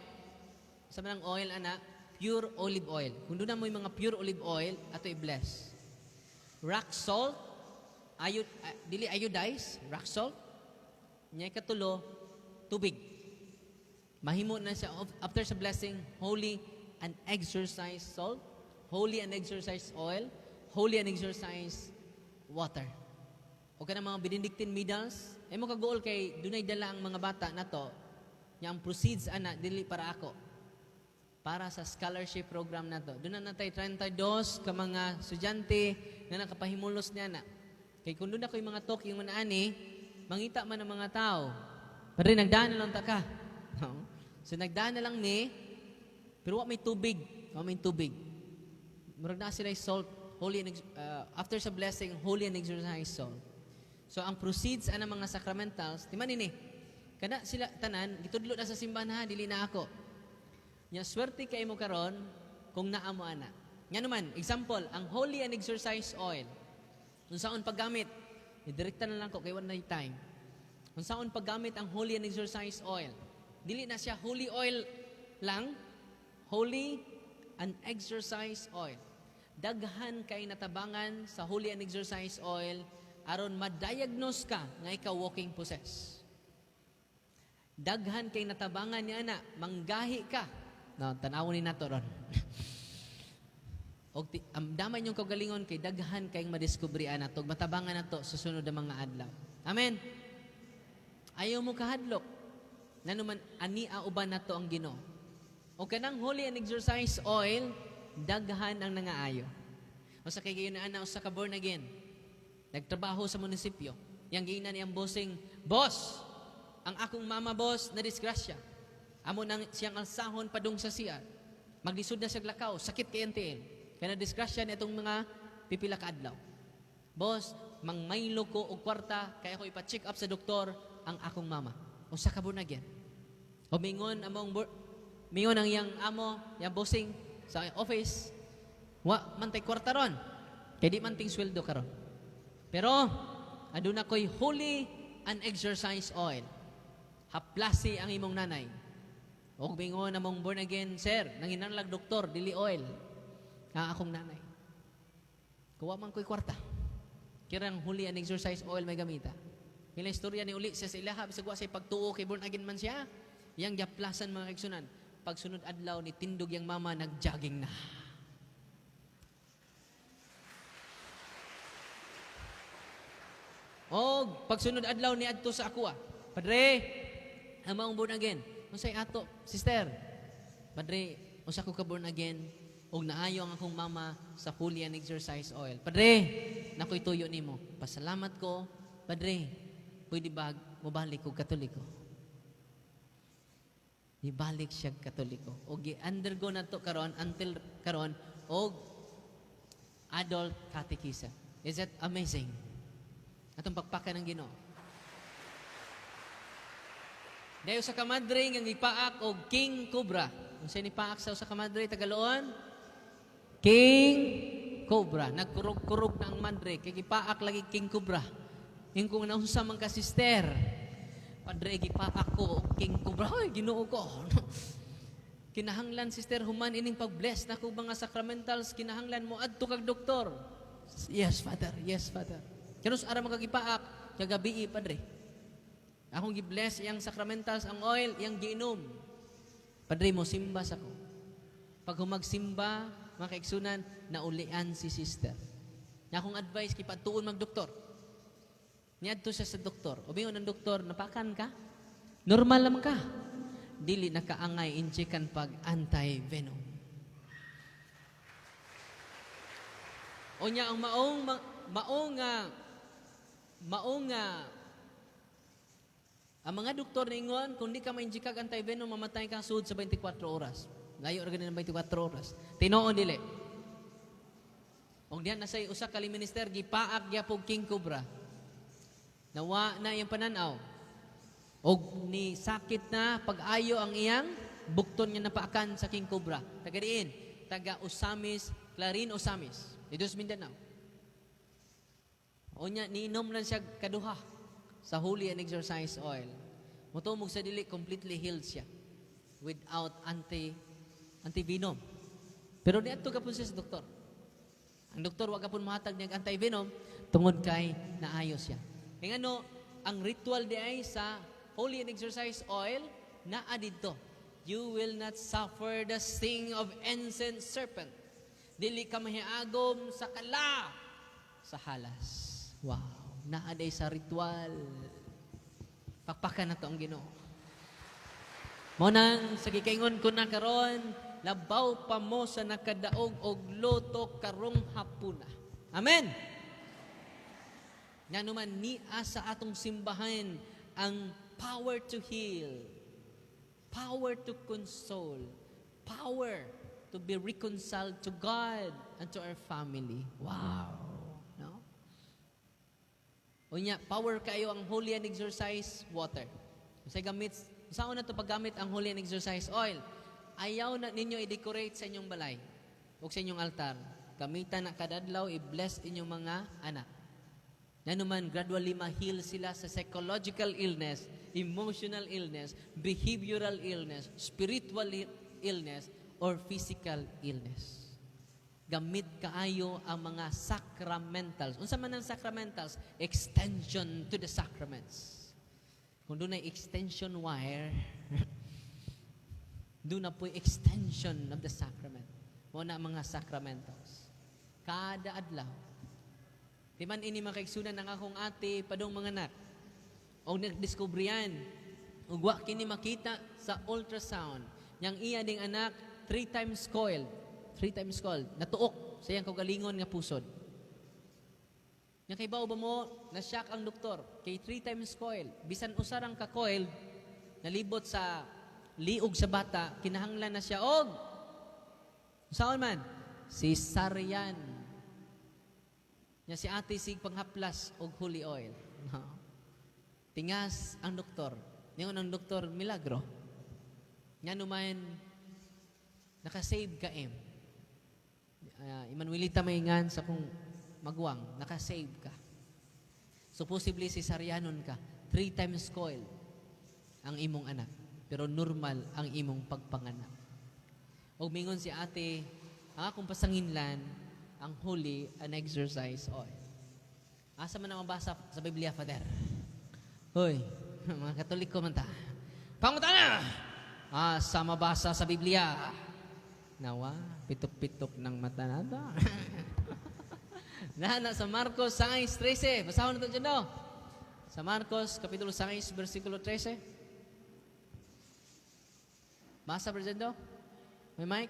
sa manang oil, ana, pure olive oil. Kung doon na mo yung mga pure olive oil, ato i-bless. Rock salt, ayod, dili iodize, rock salt, nya ikatulo, tubig. Mahimo na siya, after sa blessing, holy and exorcised salt, holy and exorcised oil, holy and exorcised water. O kanang mga Benedictine medals, ay mo kaguol kay dunay dala ang mga bata nato, nya ang proceeds ana dili para ako. Para sa scholarship program nato. Doon na natay 32 ka mga estudyante nga nakapahimulos niya na. Kay kung doon ako yung mga talk yung mga ani, mangita man ang mga tao. Padre, nagdaan na lang ta ka. No? So nagdaan na lang ni, pero wa may tubig. Wa may tubig. Murag na sila salt, holy and, after sa blessing, holy and exorcised salt. So ang proceeds ana mga sacramentals, timan ini. Kana sila tanan gitudlo na sa simbahan ha, dili na ako. Nya swerte kay mo karon kung naa mo ana. Nya naman, example, ang holy and exorcised oil. Unsaon paggamit? Direkta na lang ko kay wala na time. Unsaon paggamit ang holy and exorcised oil? Dili na siya holy oil lang, holy and exorcised oil. Daghan kay natabangan sa holy and exorcised oil aron ma-diagnose ka nga ikaw walking possess. Daghan kay natabangan niya na manggahi ka. No, tanawon ni nato ron. Og amdaman yung kaugalingon kay daghan kay madiskubre ana to, matabangan nato sa sunod na mga adlaw. Amen. Ayaw mo kahadlok. Nanuman ania uban nato ang Ginoo. O kanang holy and exorcised oil, daghan ang nangaayo. O sa kay gayon na ana usa ka born again. Nagtrabaho sa munisipyo. Yang giingnan niyang bossing, "Boss, ang akong mama, boss, na disgrasya. Amo nang siyang alsahon padung sa CR. Maglisod na siya lakaw, sakit kay ang tiil. Kaya na disgrasya na itong mga pipila ka adlaw. Boss, mangmaylo ko og kwarta kaya ako ipa-check up sa doktor ang akong mama." Usa ka born again. O mingon among mingon ang iyang amo, iyang bossing sa office, "Wa man tay kwarta ron. Kay di man ting sweldo karon. Pero aduna ko'y holy and exorcised oil. Haplasi ang imong nanay." Og mingon among born again, "Sir, nanginahanglag doktor, dili oil. Ang akong nanay. Kuha man ko'y kwarta." Kirang holy and exorcised oil may gamita. Mila istorya ni uli siya sa ilaha, bisag wa siya pagtuo kay born again man siya. Yang gihaplasan, mga kaigsunan. Pagsunod adlaw ni tindog yang mama, nagjogging na. Og pagsunod adlaw ni adto sa ako. "Padre, among born again." "Unsay ato, sister?" "Padre, usa ko ka born again. Og naayo ang akong mama sa holy and exorcise oil. "Padre, nakoy tuyo nimo. Pasalamat ko, Padre. Pwede ba mobalik og Katoliko?" Nibalik siya Katoliko. Og gi-undergo na to karon until karon og adult catechism. Is that amazing? Atong pakpakan ng Ginoo. Dayo sa kamadre nga gipaak og king cobra. Unsa ni paak sa usa ka madre tagaloon? King cobra. Nagkurog-kurog na ang madre kay gipaak lagi king cobra. Yung kung naunsa man ka, sister. "Padre, gipaak ko og king cobra." Hoy, Ginoo ko. Kinahanglan, sister, human ining pag-bless na mga sacramentals, kinahanglan mo adto kag doktor. "Yes, Father. Yes, Father." Kanus ara makagipaak kagabi, Padre. Akong gi-bless iyang sacramentals, ang oil, iyang giinom. "Padre, mo simba sa ko." Pag humagsimba, mga kaigsunan, naulian si sister. Na akong advice, kipatuon magdoktor. Niadto siya sa doktor. Umingon ng doktor, "Napakan ka? Normal naman ka." Dili nakaangay injikan pag anti-venom. Unya ang maong maong nga maong nga ang mga doktor niingon, kung di ka ma-injekag anti-venom, mamatay ka sud sa 24 oras. Layo ra gani ng 24 oras. Tinuod dili? Og diyan na say usa ka minister gipaak gyapog king cobra. Nawa na iyang pananaw. Og ni sakit na pag-ayo ang iyang bukton nga napaakan sa king cobra. Taga diin, taga Osamis, Clarin Osamis. Dito sa Mindanao. Unya niinom lang siya kaduha sa holy and exorcise oil. Mutumog sa dili, completely healed siya without antivenom. Pero niadto ka po siya sa doktor. Ang doktor wa gapon mohatag niya antivenom tungod kay naayo siya. Kaya ano, ang ritual di ay sa holy and exorcise oil naa didto. You will not suffer the sting of ancient serpent. Dili ka mahiagom sa kala sa halas. Wow, naa day sa ritual. Pakpakan na to ang Ginoo. Mo nang sa gikaingon ko na karon, labaw pa mo sa nakadaog og loto karong hapuna. Amen. Ngano man niya sa atong simbahan ang power to heal, power to console, power to be reconciled to God and to our family. Wow. No? Unya, power kayo ang holy and exorcise water. Sa gamit, saan na to paggamit ang holy and exorcise oil? Ayaw na ninyo i-decorate sa inyong balay o sa inyong altar. Gamitan na kadadlaw, i-bless inyong mga anak. Na naman, gradually ma-heal sila sa psychological illness, emotional illness, behavioral illness, spiritual illness, or physical illness. Gamit kaayo ang mga sacramentals. Unsa man ang sacramentals? Extension to the sacraments. Kung doon ay extension wire, doon na po extension of the sacrament. Mo na mga sacramentals. Kada adlaw. Di man ini makaigsunan ang akong ate padong mga anak. O nagdiskubriyan. Ug wa kini makita sa ultrasound. Yang iya ding anak, three times coiled. Three times coiled. Natuok sa iyang kaugalingon nga pusod. Nya kay ba mo, na-shock ang doktor. Kay three times coiled. Bisan usa rang ka-coiled, nalibot sa liog sa bata, kinahanglan na siya og saan man? Cesarean. Nya si ate sig panghaplas og holy oil. No. Tingas ang doktor. Ningon ang doktor, "Milagro. Nga naman, nakasave ka em." Emanuelita maingan sa kong magwang, nakasave ka. So possibly cesareanon ka. Three times coiled ang imong anak. Pero normal ang imong pagpanganak. Og mingon si ate, "Ang akong pasanginlan, ang holy and exorcise oil." Asa man ang mabasa sa Biblia, Father? Hoy, mga Katoliko man ta. Pangutana! Asa mabasa sa Biblia? Nawa, pitok-pitok ng mata nato. Na sa Marcos 6:13. Basahon nato dyan daw. Sa Marcos, Kapitulo 6, versikulo 13. Basa, Brother? May mic?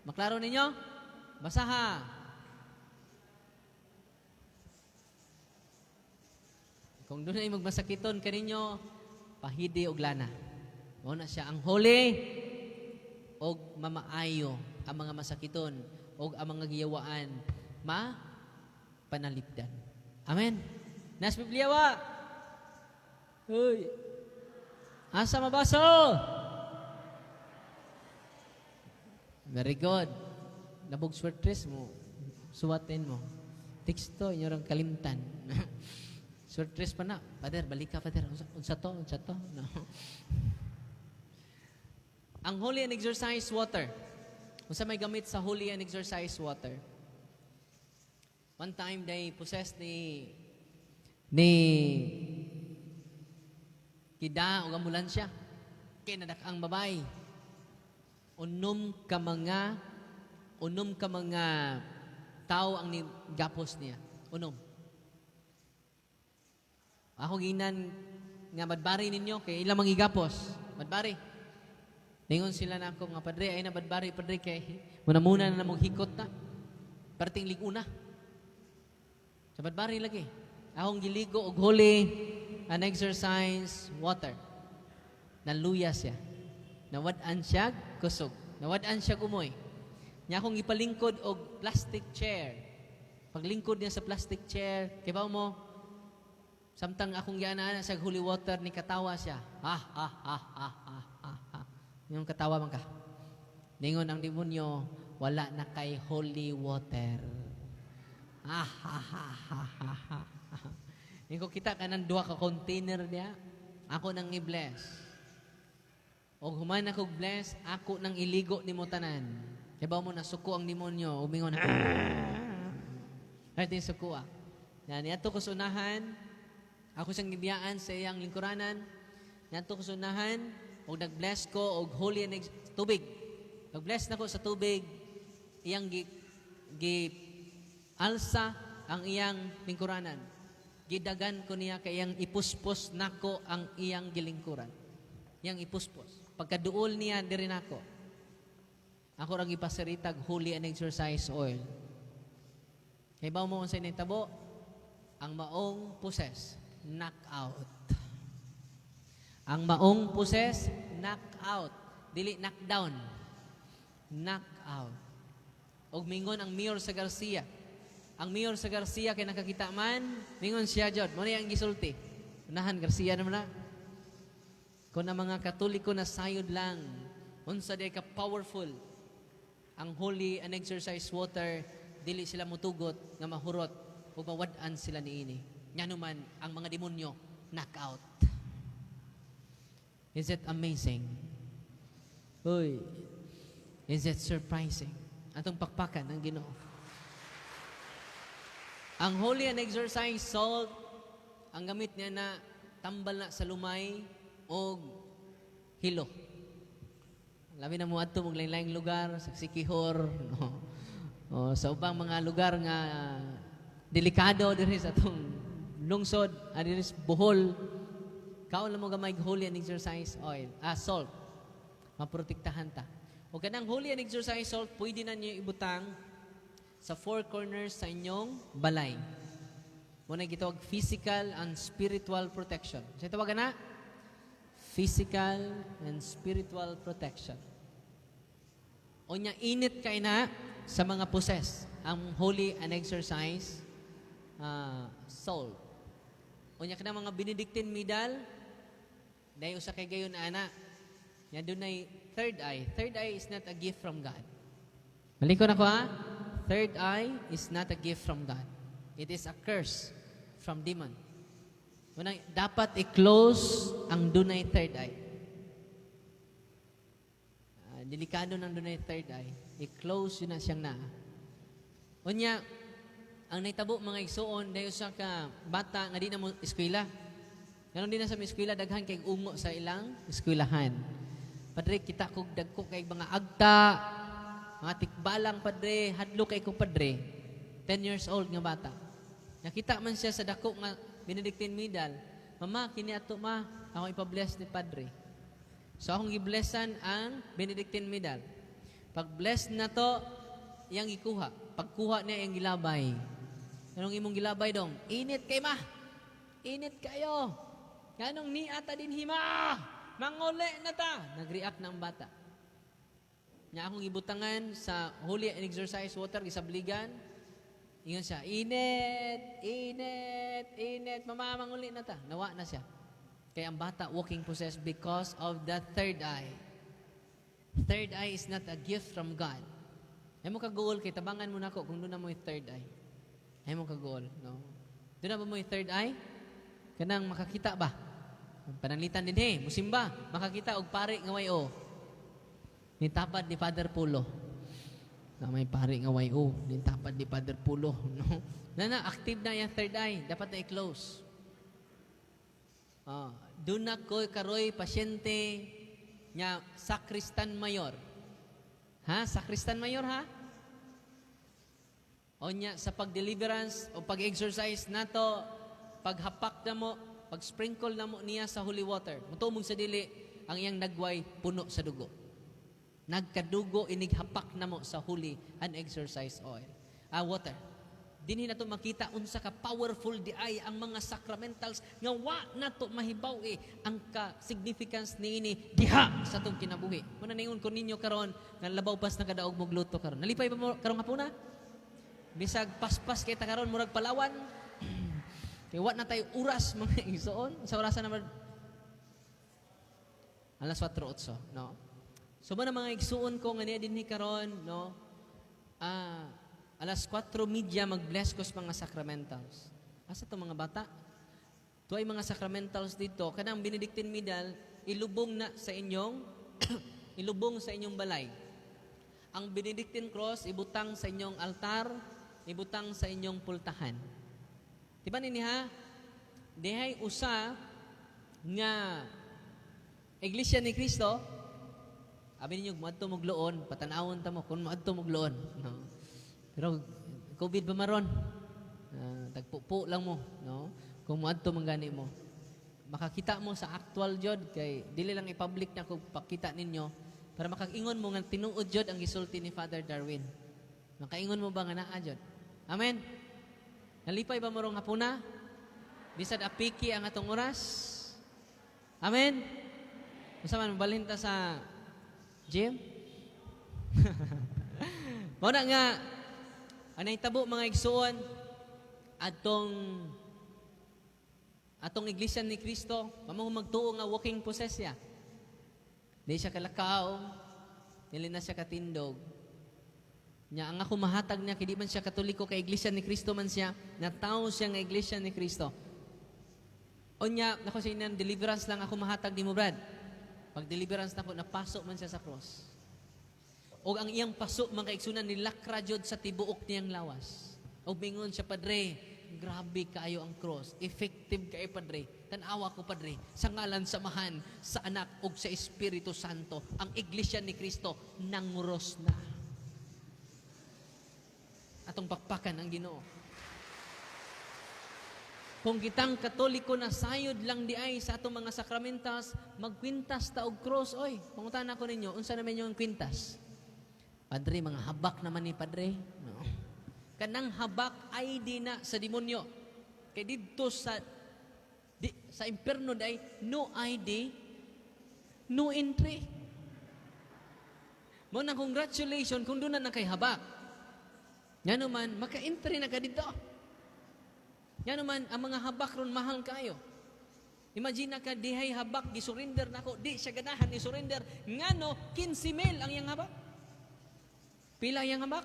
Maklaro ninyo? Basaha. Kung dunay magmasakiton kaninyo, pahidi og lana. Mao na siya ang holy og mamaayo ang mga masakiton og ang mga giyawaan ma panalipdan. Amen. Nas Biblia wa? Hoy. Asa mabaso? Very good. Labog swertres mo. Suwatin mo. Teksto, inyo rang kalimtan. Swertres pa na. Father, balik ka, Father. Unsa to? Unsa to? No. Ang holy and exorcised water. Unsa may gamit sa holy and exorcised water? One time, they possessed ni kida og ambulansya. Kay nadak ang babay. Unom ka mga tao ang ni gapos niya. Unom. Ako ginan nga badbari ninyo kay ilang mangigapos. Badbari. Ningon sila na ako nga, "Padre, ay na badbari, padre, kay muna-muna na namong hikot na. Perting liguna." Sa badbari lagi. Akong giligo og holy and exorcise water. Naluya siya. Nawad-an siya kusog. Nawad-an siya gumoy. Nya akong ipalingkod og plastic chair. Paglingkod niya sa plastic chair, kay mo, samtang akong gianaan sa holy water, ni katawa siya. Ha, ha, ha, ha, ha, ha, ha. Yung katawa man ka. Ningon ang demonyo, "Wala na kay holy water." Ha, ha, ha, ha, ha, ha. Ningon kita kanang duha ka container niya, ako nang i-bless. Og human ako bless, ako nang iligo nimo tanan. Kay mo nasuko ang demonyo, umingon. Ay, suko ah. Na niadto ko sa unahan, ako siyang gibiyaan sa iyang lingkuranan. Niadto ko sa unahan, og nag-bless ko og holy and tubig. Nag-bless nako sa tubig, iyang gi alsa ang iyang lingkuranan. Gidagan ko niya kay iyang ipuspos nako ang iyang gilingkuran. Iyang ipuspos. Pagkaduol niya diri nako. Ako rang ipasaritag holy and exorcise oil. Kay ba mo unsay nitabo? Ang maong possess, knock out. Ang maong possess, knock out. Dili knock down. Knock out. Og mingon ang mayor sa Garcia. Ang mayor sa Garcia kay nakakita man, mingon siya jud. Mo na ang gisulti. Unahan Garcia naman na. Kung ang mga Katoliko na sayod lang, unsa day ka powerful ang holy and exorcised water, dili sila mutugot nga mahurot o mawad-an sila niini. Ngano man ang mga demonyo knock out. Is it amazing? Uy, is it surprising? Atong pakpakan ang Ginoo. Ang holy and exorcised salt, ang gamit niya na tambal na sa lumay og hilo. Labi na mo adto mong lain-laing lugar sa Sikihor, no? O, sa ubang mga lugar nga delikado diri sa atong lungsod, diri sa Bohol. Kaon lang mo gamay holy and exorcised oil, salt. Maprotektahan ta. O kanang holy and exorcised salt, pwede na niyo ibutang sa four corners sa inyong balay. Mo na gitawag physical and spiritual protection. Sa tawagan na? Physical and spiritual protection. O nya init kay na sa mga possess ang holy and exorcised salt. O nya kana mga Benedictine medal, dahil usa kay gayon ana. Nya dunay third eye. Third eye is not a gift from God. Maliko na ko ha. Third eye is not a gift from God. It is a curse from demon. Unang, dapat i-close ang dunay third eye. Delikado ng dunay third eye. I-close yun na siyang naa. Unya, ang naitabo mga igsuon, dahil sa ka bata nga di na mo eskwela. Ngayon di na sa eskwela, daghan kay ungo sa ilang eskwelahan. "Padre, kita kog dagko kay mga agta, mga tikbalang, padre, hadlo kay ko, padre." 10 years old nga bata. Nakita man siya sa dako nga Benedictine medal. "Mama, kini ato ma, ako ipa-bless ni padre." So akong gi-blessan ang Benedictine medal. Pag bless na to, iyang gikuha. Pagkuha niya, iyang gilabay. Anong imong gilabay dong? Init kay ma. Init kayo. Nganong nia ta dinhi, ma? Manguli na ta. Nag-react na ang bata. Nya akong ibutangan sa holy and exorcise water, gisabligan. Ingon siya, "Init, init, init, mama, manguli na ta." Nawa na siya. Kaya ang bata walking possessed because of the third eye. Third eye is not a gift from God. Ay mo kaguol kay tabangan mo nako kung duna moy third eye. Ay mo kaguol, no? Duna ba moy third eye? Kanang makakita ba? Pananglitan dinhi, musimba, makakita og pari nga way-o. Nitapad ni Father Pulo. Na may pari nga way-o, nitapad ni Father Pulo, no? Na na active na yung third eye, dapat na i-close. Ah, duna ko karoy pasyente nga sakristan mayor. Ha? Sakristan mayor, ha? O nya sa pag-deliverance o pag-exorcise nato, paghapak na mo, pag-sprinkle na mo niya sa holy water. Mutumong sa dili, ang iyang nagway puno sa dugo. Nagkadugo inighapak na mo sa holy and exorcise oil. Ah, water. Dinhi nato makita unsa ka powerful di ay ang mga sacramentals nga wa nato mahibaw eh ang ka significance niini diha sa atong kinabuhi. Muna ningon ko ninyo karon nga labaw pas nakadaog mo luto karon. Nalipay ba mo karong hapuna? Bisag paspas kay ta karon, murag Palawan. Kay wa na tayo oras, mga igsoon. Sa orasan naman alas 4:08, no? So mo na, mga igsuon ko nga niya dinhi karon, no? Ah, alas 4:30 mag-bless ko sa mga sacramentals. Asa to mga bata? Tuay mga sacramentals dito, kanang Benedictine medal ilubong na sa inyong ilubong sa inyong balay. Ang Benedictine cross ibutang sa inyong altar, ibutang sa inyong pultahan. Di ba nini ha? Dihay usa nga Iglesia ni Cristo, abi ninyo moadto mo gluon, patanawon ta mo kung moadto mo gluon. No? Pero COVID ba maron? Tagpupo lang mo, no? Kung moadto man gani mo. Makakita mo sa actual jud kay dili lang i-public na kung pakita ninyo para makaingon mo nga tinuod jud ang gisulti ni Father Darwin. Makaingon mo ba nga naa jud? Amen. Nalipay ba mo rong hapuna? Bisad apiki ang atong oras? Amen. Unsa man, mabalhin ta sa gym? Mao na nga ang nahitabo, mga igsuon, atong atong Iglesia ni Cristo, mamo magtuo nga walking possess siya. Di siya kalakaw, dili na siya katindog. Nya ang ako mahatag niya kay di man siya Katoliko, kay Iglesia ni Cristo man siya, natawo siya nga Iglesia ni Cristo. Unya, nako sa inan, deliverance lang ako mahatag nimo, Brad. Pag deliverance nako, napaso man siya sa cross. O ang iyang paso, mga kaigsunan, nilakra jud sa tibuok niyang lawas. O bingon siya, "Padre, grabe kaayo ang cross. Effective kaayo, Padre. Tanawa ko, Padre, sa ngalan sa Amahan, sa Anak, ug sa Espiritu Santo, ang Iglesia ni Cristo nanguros na." Atong pakpakan ang Ginoo. Kung kitang Katoliko na sayod lang di ay sa atong mga sakramentas, magkwintas ta og cross, oy. Pangutana ko ninyo, unsa naman yung kwintas? "Padre, mga habak naman ni, Padre." No. Kanang habak ID na sa demonyo. Kay didto sa impierno day no ID, no entry. Mo na congratulations kung duna na kay habak. Ngano man maka-entry na ka didto. Ngano man ang mga habak ron mahal kayo. Imagine na ka dihay habak gisurrender nako, di siya ganahan ni surrender ngano 15 mil ang iyang habak. Pila iyang habak?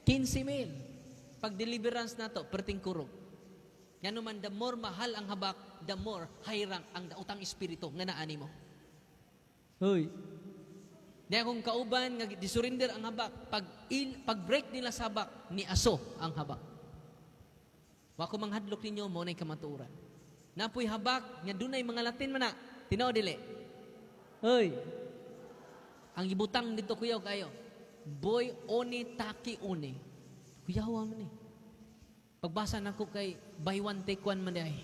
15 mil. Pag deliverance nato, perting kurog. Ngano man the more mahal ang habak, the more high rank ang daotang espiritu nga naa nimo. Hoy. Di akong kauban nga disurrender ang habak, pag break nila sa habak, ni aso ang habak. Wa ko manghadlok ninyo, mo na'y kamatuoran. Napoy habak nga dunay mga Latin man na. Tinuod dili? Hoy. Ang ibutang dito kuyaw kayo. Boy oni taki oni. Kuyaw man ni. Pagbasa nako kay buy one take one man di ay.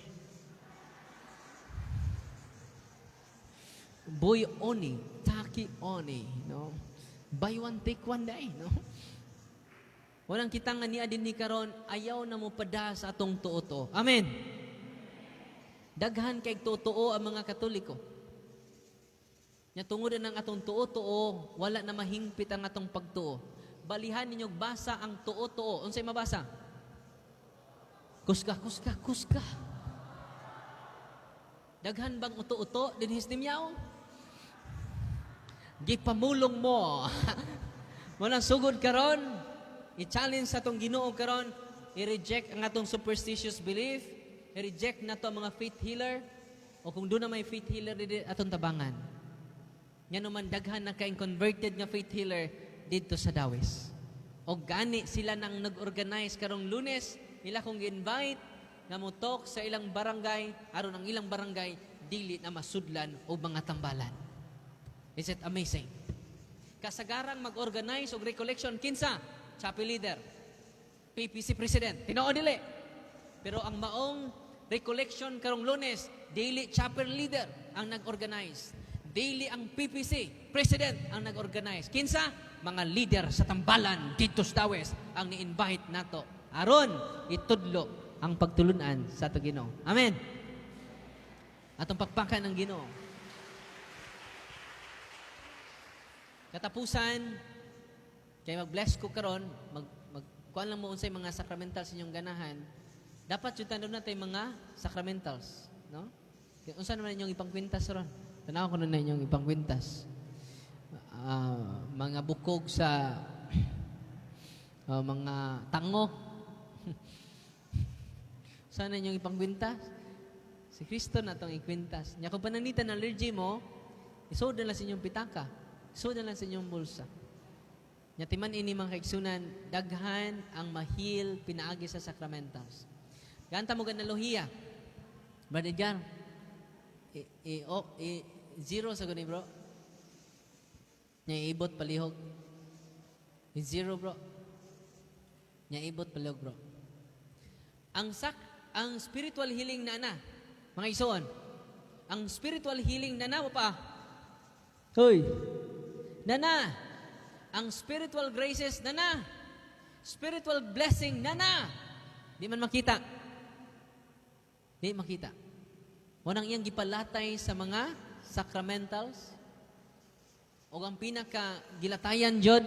Boy oni, taki oni, no? Buy one, take one day, no? Walang kita nga niya din ni karon, ayaw na mo pada sa atong tuo-tuo. Amen. Daghan kay tuo-tuo ang mga Katoliko. Nya tungod na ng atong tuo-tuo, wala na mahingpit ang atong pagtuo. Balihan ninyo basa ang tuo-tuo. Unsay mabasa? Kusga, kusga, kusga. Daghan bang uto-uto dinhi sa Dimiao? Gipamulong mo. Muna sugod karon, i-challenge sa atong Ginoo karon, i-reject ang atong superstitious belief, i-reject nato ang mga faith healer, o kung duna may faith healer didi atong tabangan. Nga naman daghan na kaing converted nga faith healer didto sa Dawis. O gani sila nang nag-organize karong Lunes, nila kong gi-invite nga mo-talk sa ilang barangay, aron ang ilang barangay dili na masudlan og mga tambalan. Is it amazing? Kasagarang mag-organize og recollection kinsa? Chapel leader, PPC president. Tinuod dili? Pero ang maong recollection karong Lunes, dili chapel leader ang nag-organize. Dili ang PPC president ang nag-organize. Kinsa? Mga leader sa tambalan didto sa Dawis ang ni-invite nato. Aron itudlo ang pagtulunan sa ato Ginoo. Amen. Atong pakpakan ang Ginoo. Katapusan, kay mag-bless ko karon, mag, mag kuan lang mo unsay mga sacramentals inyong ganahan. Dapat jud tanon natay mga sacramentals, no? Kaya unsa naman inyong ipangkwintas ron? Tanaw ko na inyong ipangkwintas. Mga bukog sa mga tango. Sana inyong ipangkwintas? Si Kristo na itong ikwintas. Nya kung pananglitan ng allergy mo, isod na lang sa inyong pitaka. Isod na lang sa inyong bulsa. Nya timan ini mga kaigsunan, daghan ang mahil pinaagi sa sacramentals. Ganta mo analohiya. Brother Edgar, i, zero sa gani, bro. Nya ibot palihog. I zero, bro. Nya ibot palihog, bro. Ang spiritual healing na na, mga isuon. Ang spiritual healing na na pa. Hoy. Na na. Ang spiritual graces na na. Spiritual blessing na na. Di man makita. Di makita. Wanang iyang gipalatay sa mga sacramentals. O ang pinaka gilatayan jud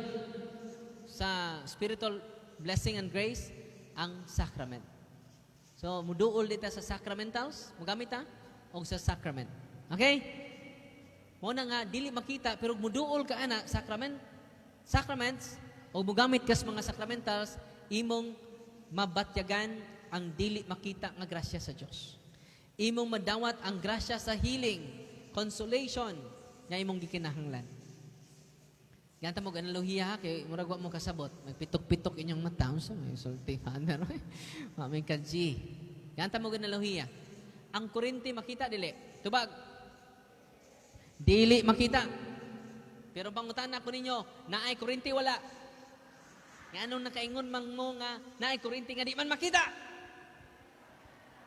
sa spiritual blessing and grace, ang sacrament. So, muduol dita sa sacramentals, mugamit ta, o sa sacrament. Okay? Mo na nga, dili makita, pero muduol ka ana, sacraments, o mugamit kas mga sacramentals, imong mabatyagan ang dili makita nga grasya sa Dios. Imong madawat ang grasya sa healing, consolation, nga imong gikinahanglan. Ganta mo analohiya ha, kay murag wa mo kasabot. Magpitok-pitok inyong mata. Unsa may sulti father? Mamay ka G. Ganta mo analohiya. Ang kuryente makita dili? Tubag. Dili makita. Pero pangutana ko ninyo, naay kuryente wala? Nga anong nakaingon mang mo nga naay kuryente nga di man makita?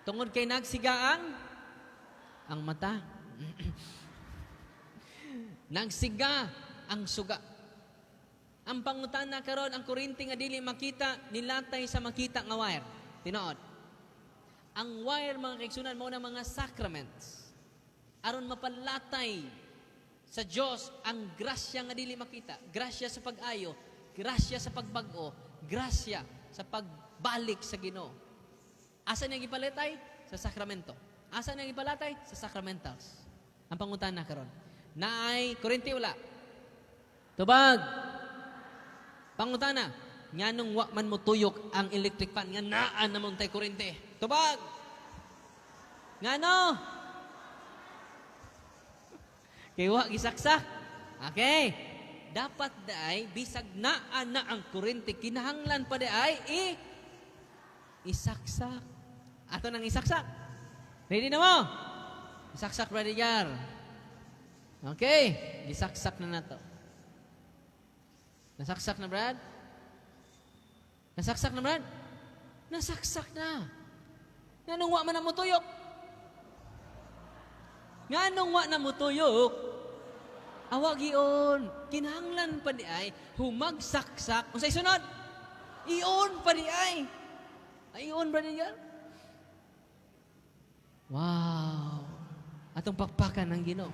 Tungod kay nagsiga ang mata. Nagsiga ang suga. Ang pangutana karon, ang kuryente nga dili makita nilatay sa makita nga wire. Tinuod. Ang wire, mga kaigsunan, mao na mga sacraments. Aron mapalatay sa Dios ang grasya nga dili makita, grasya sa pag-ayo, grasya sa pagbag-o, grasya sa pagbalik sa Ginoo. Asa niya gipalatay? Sa sakramento. Asa niya gipalatay? Sa sacramentals. Ang pangutana karon, naay kuryente wala? Tubag. Pangutana, nganong wa man mo tuyok ang electric fan nga naa namon tay kuryente? Tubag. Ngano? Kay wa gisaksak. Okay. Dapat daay bisag naa na ang kuryente, kinahanglan pa daay isaksak. Ato nang isaksak. Ready na mo? Isaksak, Brother Yar. Okay, gisaksak na nato. Nasaksak na, Brad? Nasaksak na, Brad? Nasaksak na. Nganong wa man na mutuyok? Nganong wa na mutuyok? Awa gion. Kinahanglan pa di ay humagsaksak. Unsay sunod? I-on pa di ay. Ay, i-on ba niya? Wow. Atong pakpakan ng Ginoo.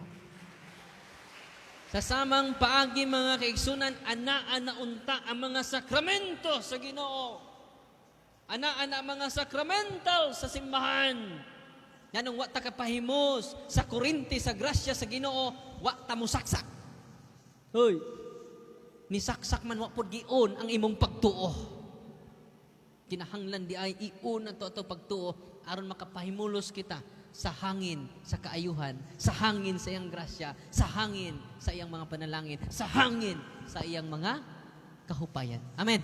Sa samang paagi, mga kaigsunan, anaa na unta ang mga sakramento sa Ginoo. Anaa na ang mga sakramental sa simbahan. Nganong wa ta kapahimos sa kuryente sa grasya sa Ginoo, wa ta musaksak. Hoy. Nisaksak man, wa pod gion ang imong pagtuo. Kinahanglan di ay i-on ang to pagtuo aron makapahimulos kita sa hangin sa kaayuhan, sa hangin sa iyang grasya, sa hangin sa iyang mga panalangin, sa hangin sa iyang mga kahupayan. Amen.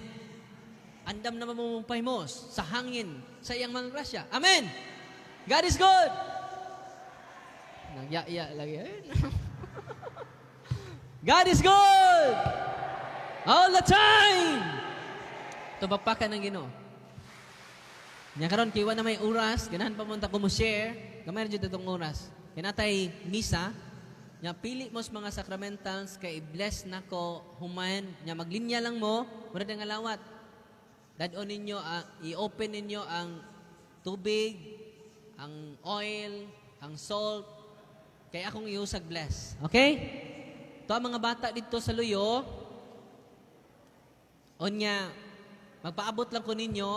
Andam na mo pahimos sa hangin sa iyang mga grasya. Amen. God is good. Nagyaya lagi. God is good. All the time. Tubakpakan ng Ginoo. Nya karon kay wa na may oras, ganahan pa mo ta ko mo share, gamay ra jud itong oras. Kay natay misa, nya pili mo sa mga sacramentals kay i-bless nako human, nya maglinya lang mo, mura nga lawat. Dad-on ninyo, i-open ninyo ang tubig, ang oil, ang salt, kay akong iusag bless. Okay? To ang mga bata dito sa Luyo, unya, magpaabot lang ko ninyo,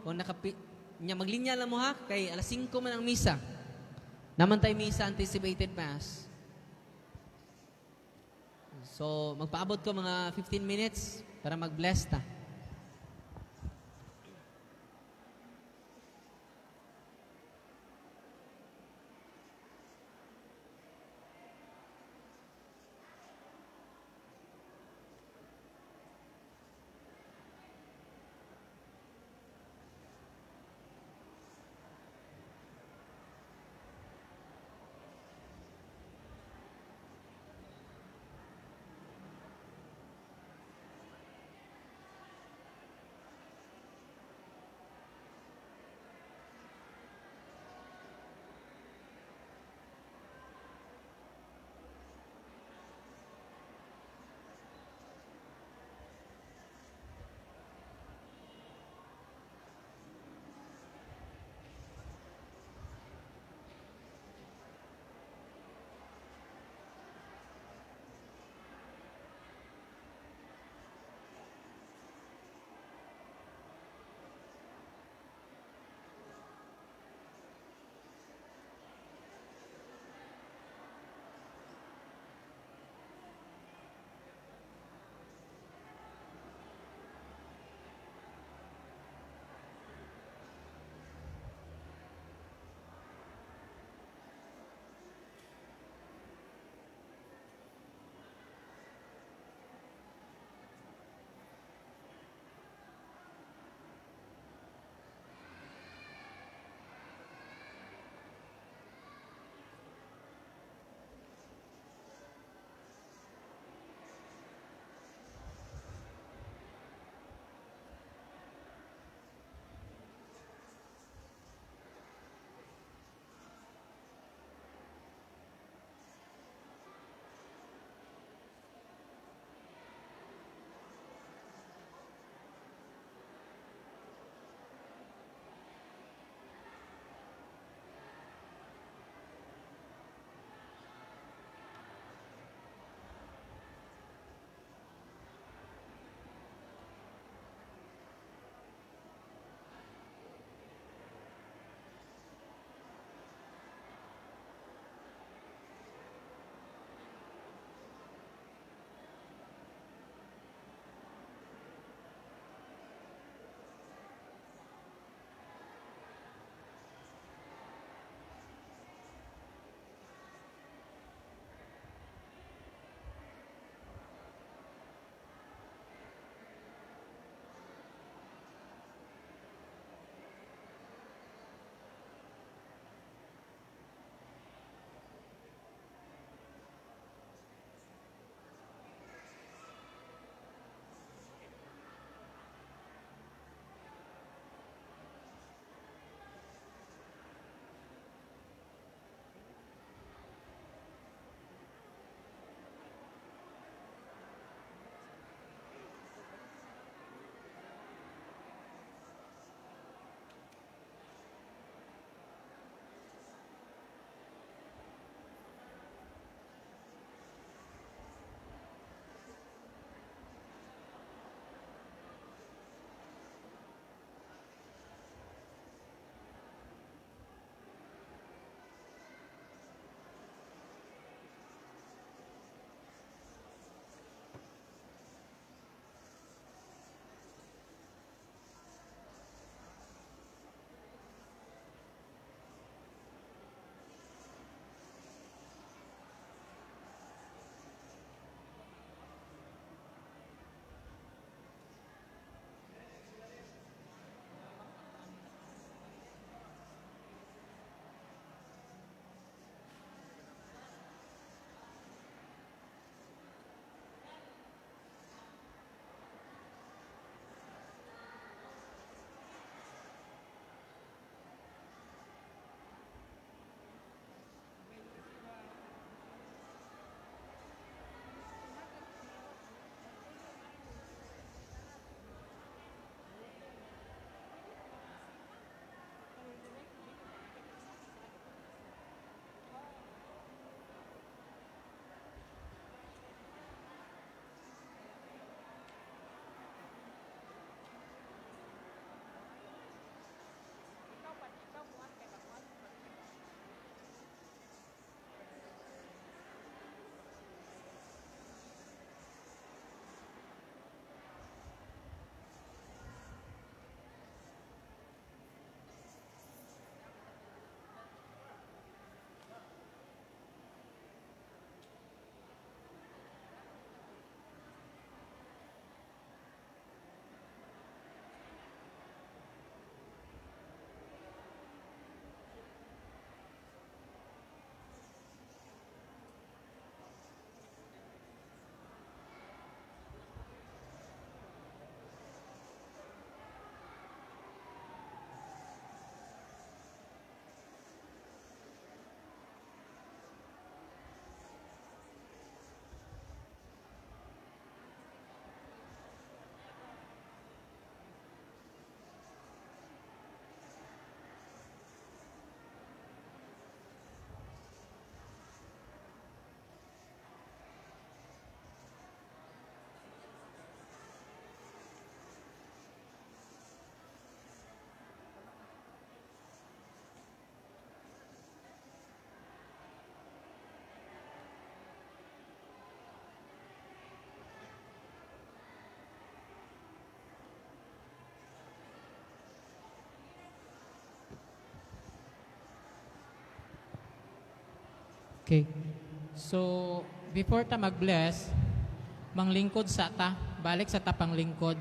kung nakapi, nya maglinya lang mo ha, kay alas 5 man ang misa. Naman tayo misa, anticipated mass. So, magpaabot ko mga 15 minutes para mag-bless ta. Okay. So, before ta mag-bless, manglingkod sa ta, balik sa ta panglingkod.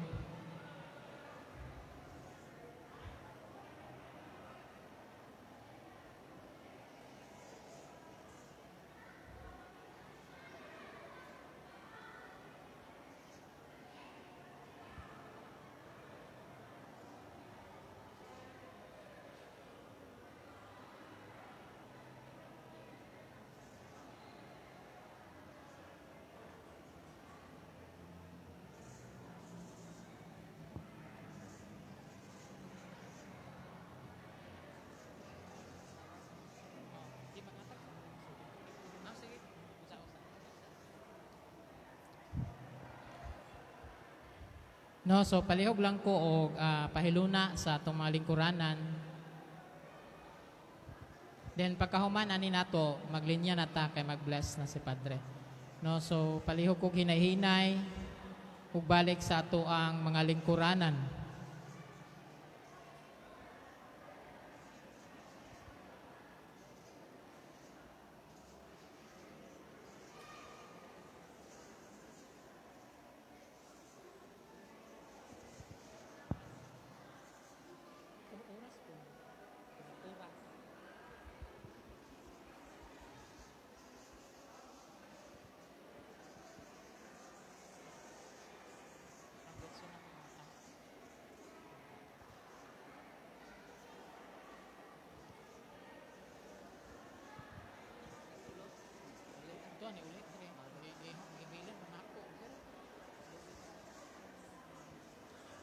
No, so palihog lang ko og pahiluna sa atong mga lingkuranan. Then pagkahuman ani nato, maglinya na ta kay mag-bless na si Padre. No, so palihog kog hinay-hinay ug balik sa ato ang mga lingkuranan.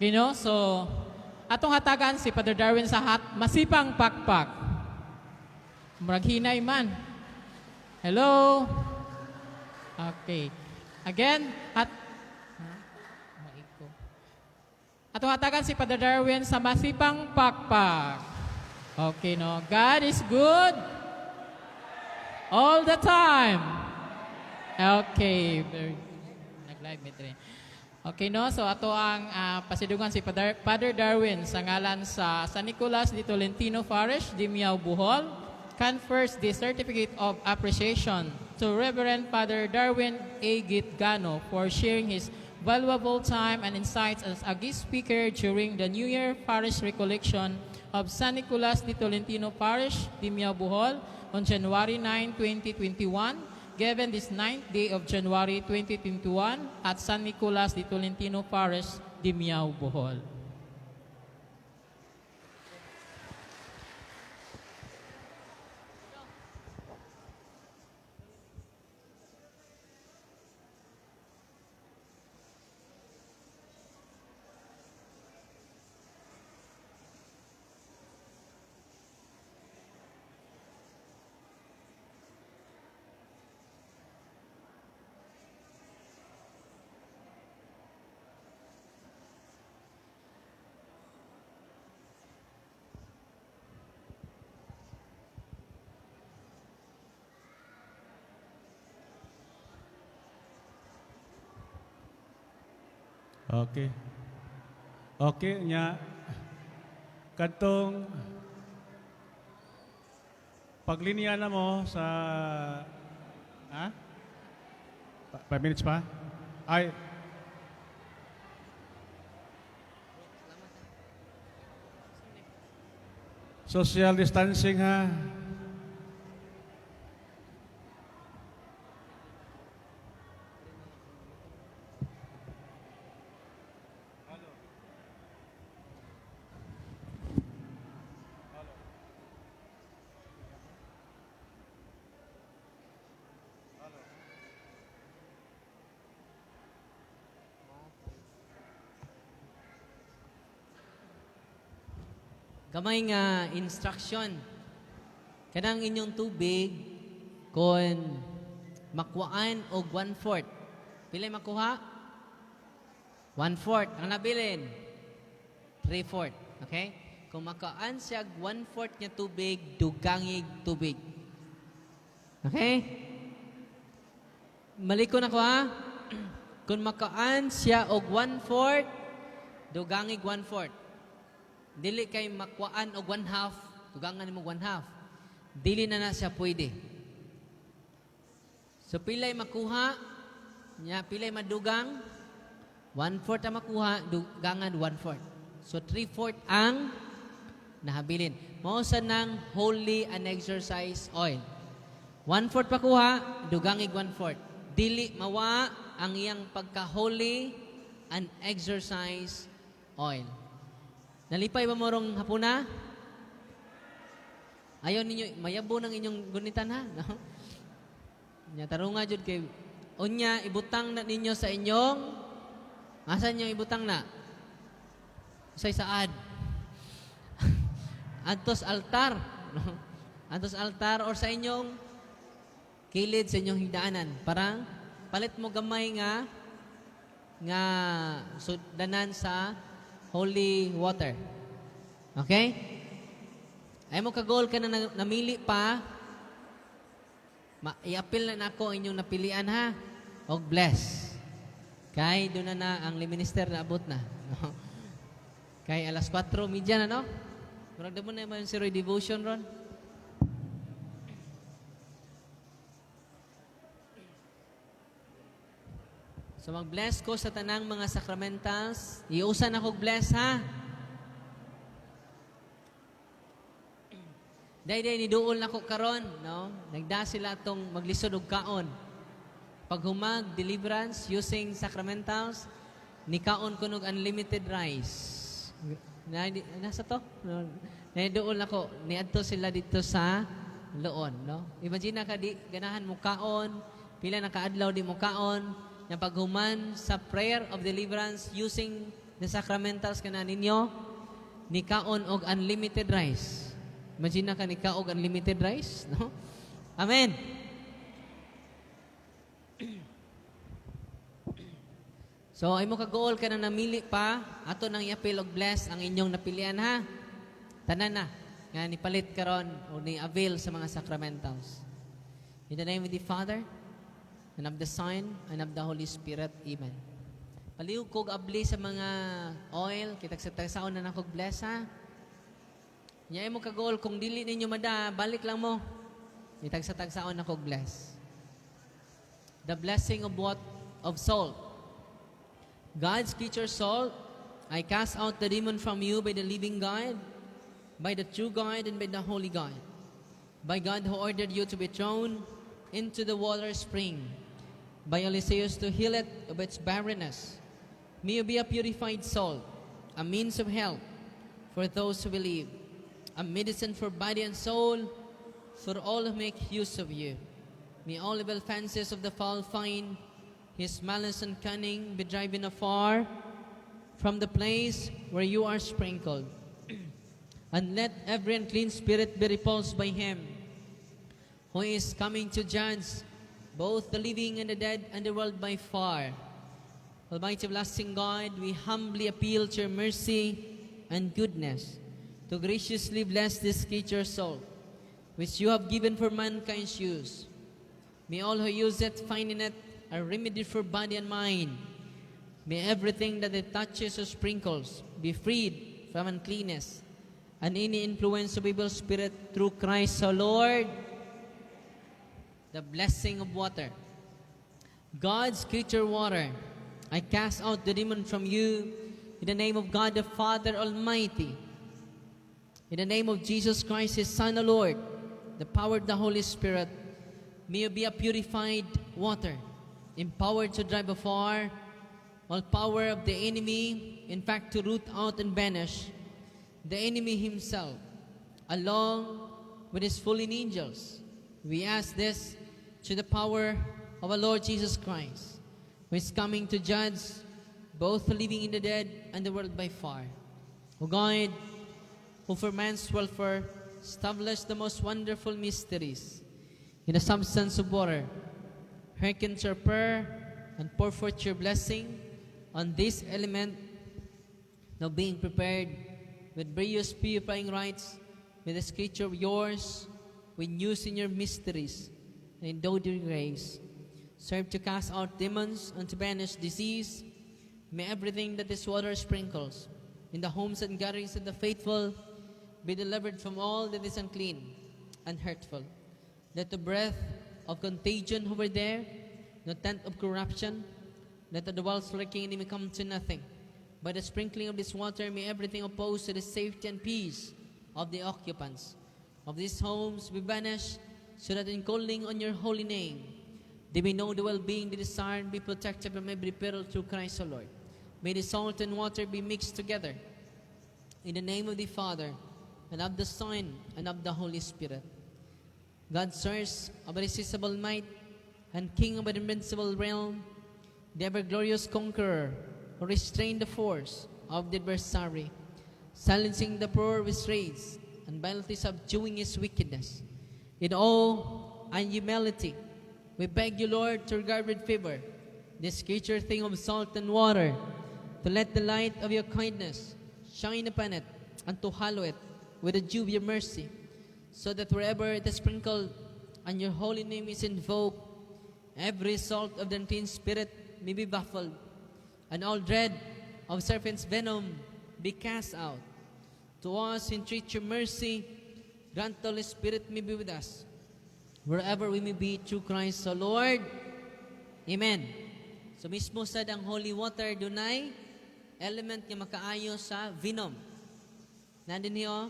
Gino, so atong hatagan si Father Darwin sa hat masipang pakpak. Murag hinay man. Hello. Okay. Again, at maiko. Atong hatagan si Father Darwin sa masipang pakpak. Okay, no. God is good all the time. Okay, very nag-live mi diri. Okay, no? So ato ang pasidungan si Father Darwin sa ngalan sa San Nicolas de Tolentino Parish, Dimiao, Bohol, confers the Certificate of Appreciation to Reverend Father Darwin A. Gitgano for sharing his valuable time and insights as a guest speaker during the New Year Parish Recollection of San Nicolas de Tolentino Parish, Dimiao, Bohol on January 9, 2021, given this 9th day of January 2021 at San Nicolas de Tolentino Parish, Dimiao, Bohol. Okay. Okay, nya kadtong paglinya na mo sa, ha? 5 minutes pa? Ay. Social distancing, ha. Gamay nga instruction. Kanang inyong tubig, kung makuhaan og 1/4. Pila makuha? 1/4. Ang nabilin? 3/4. Okay? Kung makuhaan siya 1/4 nga tubig, dugangig tubig. Okay? Maliko na ko, ha? Kung makuhaan siya og 1/4, dugangig 1/4. Dili kay makuhaan og 1/2, dugangan nimo 1/2. Dili na na siya pwede. So pilay makuha, nya pilay madugang, one-fourth ang makuha, dugangan one-fourth. So three-fourth ang nahabilin. Mao sa nang holy and exorcised oil. One-fourth pakuha, dugangig one-fourth. Dili mawa ang iyang pagka-holy and exorcised oil. Nalipay ba mo rong hapuna? Ayaw ninyo, mayabo ng inyong gunitan ha. No? Nya tarunga jud kay unya ibutang na ninyo sa inyong, asan niyo ibutang na? Usay saad. Adtos altar, no? Adtos altar or sa inyong kilid sa inyong higdaanan. Parang palit mo gamay nga nga sudanan sa holy water. Okay? Ay mo kagol ka na namili pa, ma, i-apil na nako ang inyong napilian ha. Og bless. Kay doon na na ang minister na abot na. No? Kay alas 4:30 na, no? Murag damo na yung si Roy devotion ron. So mag-bless ko sa tanang mga sacramentals. Iusan ako bless ha. Day-day ni duol nako karon, no? Nagda sila atong maglisod og kaon. Paghumag deliverance using sacramentals, ni kaon kuno og unlimited rice. Na, nasa to? No? Niduol nako, niadto sila dito sa Loon, no? Imagine na ka di ganahan mo kaon, pila na kaadlaw di mo kaon, na paghuman sa prayer of deliverance using the sacramentals kana ninyo, ni kaon og unlimited rice. Imagine na ka ni kaog unlimited rice, no? Amen. So, ay mo kagool ka na namili pa, ato nang iapil og bless ang inyong napilian ha. Tanan na nga nipalit karon o ni avail sa mga sacramentals. In the name of the Father, and of the Son, and of the Holy Spirit. Amen. Palihog kog abli sa mga oil, kitag sa tagsaon na nakog bless ha. Nya mo kagool kung dili ninyo mada, balik lang mo. Kitag sa tagsaon na kog bless. The blessing of what? Of salt. God's creature salt, I cast out the demon from you by the living God, by the true God, and by the holy God. By God who ordered you to be thrown into the water spring, by Eliseus to heal it of its barrenness. May you be a purified salt, a means of health for those who believe, a medicine for body and soul, for all who make use of you. May all evil fancies of the foul find his malice and cunning be driven afar from the place where you are sprinkled. And let every unclean spirit be repulsed by him, who is coming to judge both the living and the dead and the world by far. Almighty everlasting God, we humbly appeal to your mercy and goodness to graciously bless this creature's soul, which you have given for mankind's use. May all who use it find in it a remedy for body and mind. May everything that it touches or sprinkles be freed from uncleanness and any influence of evil spirit through Christ our Lord. The blessing of water. God's creature water, I cast out the demon from you in the name of God the Father Almighty. In the name of Jesus Christ, His Son, the Lord, the power of the Holy Spirit, may you be a purified water, empowered to drive afar all power of the enemy, in fact, to root out and banish the enemy himself, along with his fallen angels. We ask this to the power of our Lord Jesus Christ, who is coming to judge both the living and the dead and the world by far. O God, who for man's welfare established the most wonderful mysteries in the substance of water, hearken to our prayer and pour forth your blessing on this element, now being prepared with various purifying rites, with this creature of yours, with news in your mysteries, and endowed your grace, serve to cast out demons and to banish disease. May everything that this water sprinkles in the homes and gatherings of the faithful be delivered from all that is unclean and hurtful. Let the breath of contagion hover there, no tent of corruption. Let the wiles lurking enemy come to nothing. By the sprinkling of this water, may everything opposed to the safety and peace of the occupants of these homes be banished, so that in calling on your holy name, they may know the well-being they desire and be protected from every peril through Christ our Lord. May the salt and water be mixed together. In the name of the Father, and of the Son, and of the Holy Spirit. God, source of irresistible might, and King of an invincible realm, the ever-glorious conqueror, who restrained the force of the adversary, silencing the poor with rage, and violently subduing his wickedness. In awe and humility, we beg you, Lord, to regard with favor this creature thing of salt and water, to let the light of your kindness shine upon it, and to hallow it with the dew of your mercy, so that wherever it is sprinkled and your holy name is invoked, every assault of the unclean spirit may be baffled, and all dread of serpent's venom be cast out. To us, entreat your mercy, grant the Holy Spirit may be with us, wherever we may be, through Christ our Lord. Amen. So mismo sad ang holy water dunay element nga makaayo sa venom. Nandun niyo,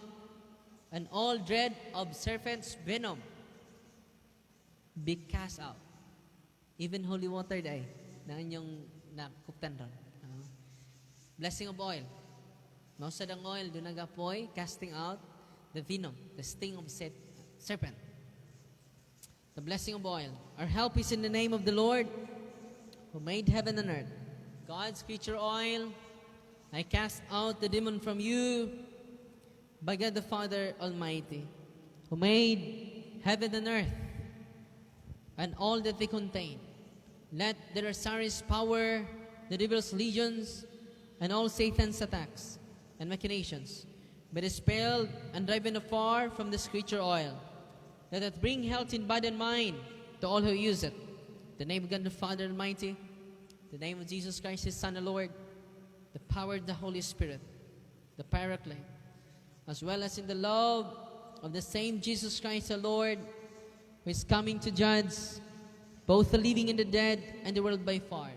and all dread of serpent's venom be cast out. Even holy water diay na inyong nakuptan ron. Blessing of oil. Mao sad ang oil, duna gapoy, casting out the venom, the sting of serpent. The blessing of oil. Our help is in the name of the Lord who made heaven and earth. God's creature oil, I cast out the demon from you by God the Father Almighty, who made heaven and earth and all that they contain. Let the adversary's power, the devil's legions, and all Satan's attacks and machinations be dispelled and driven afar from this creature oil. Let it bring health in body and mind to all who use it. The name of God the Father Almighty, the name of Jesus Christ, His Son, the Lord, the power of the Holy Spirit, the Paraclete, as well as in the love of the same Jesus Christ, the Lord, who is coming to judge both the living and the dead and the world by far.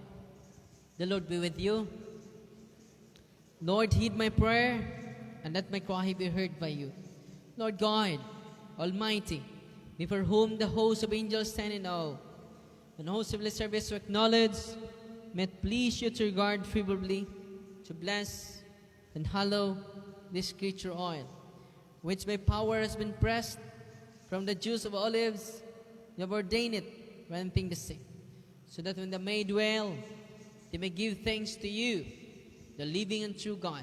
The Lord be with you. Lord, heed my prayer and let my cry be heard by you. Lord God, Almighty, before whom the hosts of angels stand in awe, and hosts of the service to acknowledge, may it please you to regard favorably, to bless and hallow this creature oil, which by power has been pressed from the juice of olives. You have ordained it, granting the sick, so that when the made well, they may give thanks to you, the living and true God.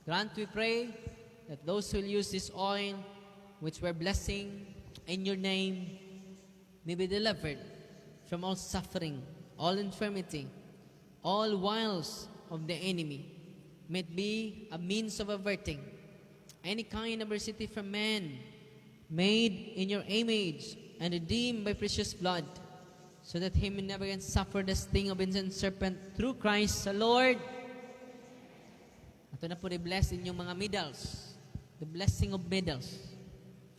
Grant, we pray, that those who will use this oil, which we're blessing in your name, may be delivered from all suffering, all infirmity, all wiles of the enemy. May it be a means of averting any kind of adversity from man, made in your image and redeemed by precious blood, so that he may never again suffer the sting of ancient serpent through Christ the Lord. Ato na po i-bless inyong mga medals. The blessing of medals.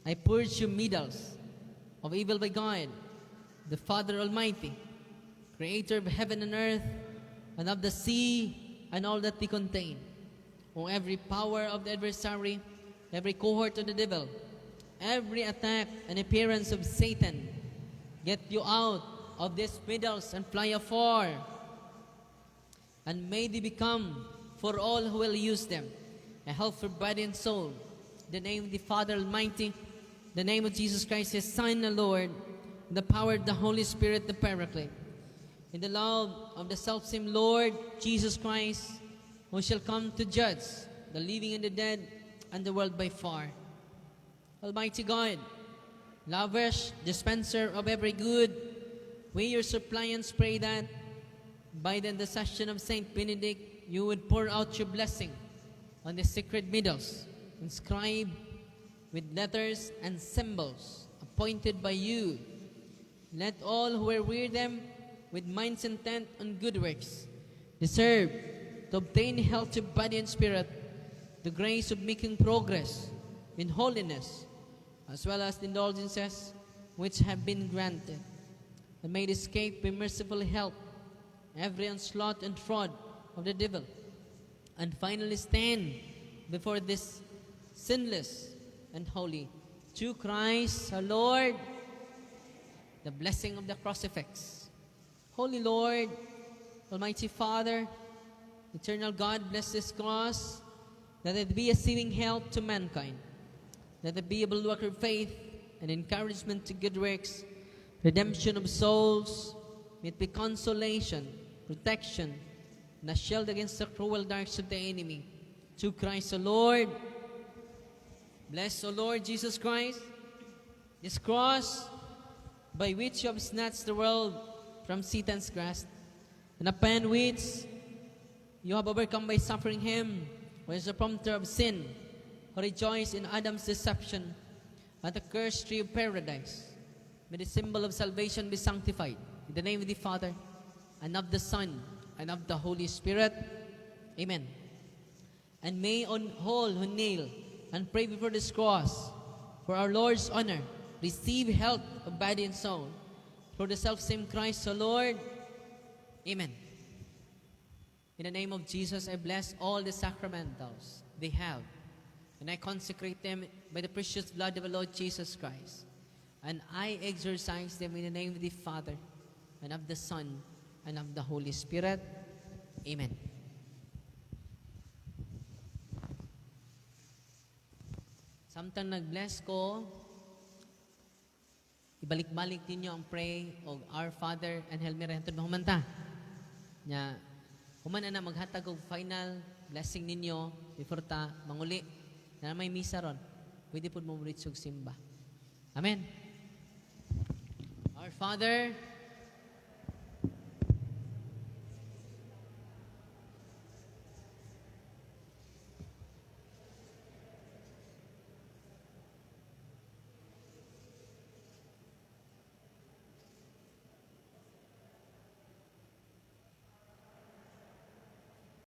I purge you medals of evil by God, the Father Almighty, creator of heaven and earth, and of the sea and all that they contain. O every power of the adversary, every cohort of the devil, every attack and appearance of Satan, get you out of these medals and fly afar. And may they become, for all who will use them, a health for body and soul. In the name of the Father Almighty, the name of Jesus Christ, His Son, the Lord, the power of the Holy Spirit, the Paraclete. In the love of the self-same Lord Jesus Christ, who shall come to judge the living and the dead and the world by far. Almighty God, lavish dispenser of every good, we your suppliants pray that by the intercession of Saint Benedict, you would pour out your blessing on the sacred medals, inscribed with letters and symbols appointed by you. Let all who wear them with minds intent on good works deserve to obtain health of body and spirit, the grace of making progress in holiness, as well as the indulgences which have been granted. And may it escape by merciful help every onslaught and fraud of the devil, and finally stand before this sinless and holy. Through Christ our Lord, the blessing of the crucifix. Holy Lord, Almighty Father, Eternal God, bless this cross, that it be a saving help to mankind, that it be a bulwark of faith and encouragement to good works, redemption of souls, may it be consolation, protection, and a shield against the cruel darts of the enemy. Through Christ the Lord. Bless, O Lord Jesus Christ, this cross by which you have snatched the world from Satan's grasp, and upon which you have overcome by suffering him, who is the prompter of sin, who rejoiced in Adam's deception at the cursed tree of paradise. May the symbol of salvation be sanctified. In the name of the Father, and of the Son, and of the Holy Spirit. Amen. And may on all who kneel and pray before this cross for our Lord's honor receive health of body and soul. Through the self-same Christ, our Lord. Amen. In the name of Jesus, I bless all the sacramentals they have, and I consecrate them by the precious blood of the Lord Jesus Christ. And I exorcise them in the name of the Father, and of the Son, and of the Holy Spirit. Amen. Samtang nag-bless ko, ibalik-balik ninyo ang pray og Our Father and Hail Mary hantod mahuman ta. Nya human na maghatag og final blessing ninyo before ta manguli. Na may misa ron. Pwede pud mo reach og simba. Amen. Our Father,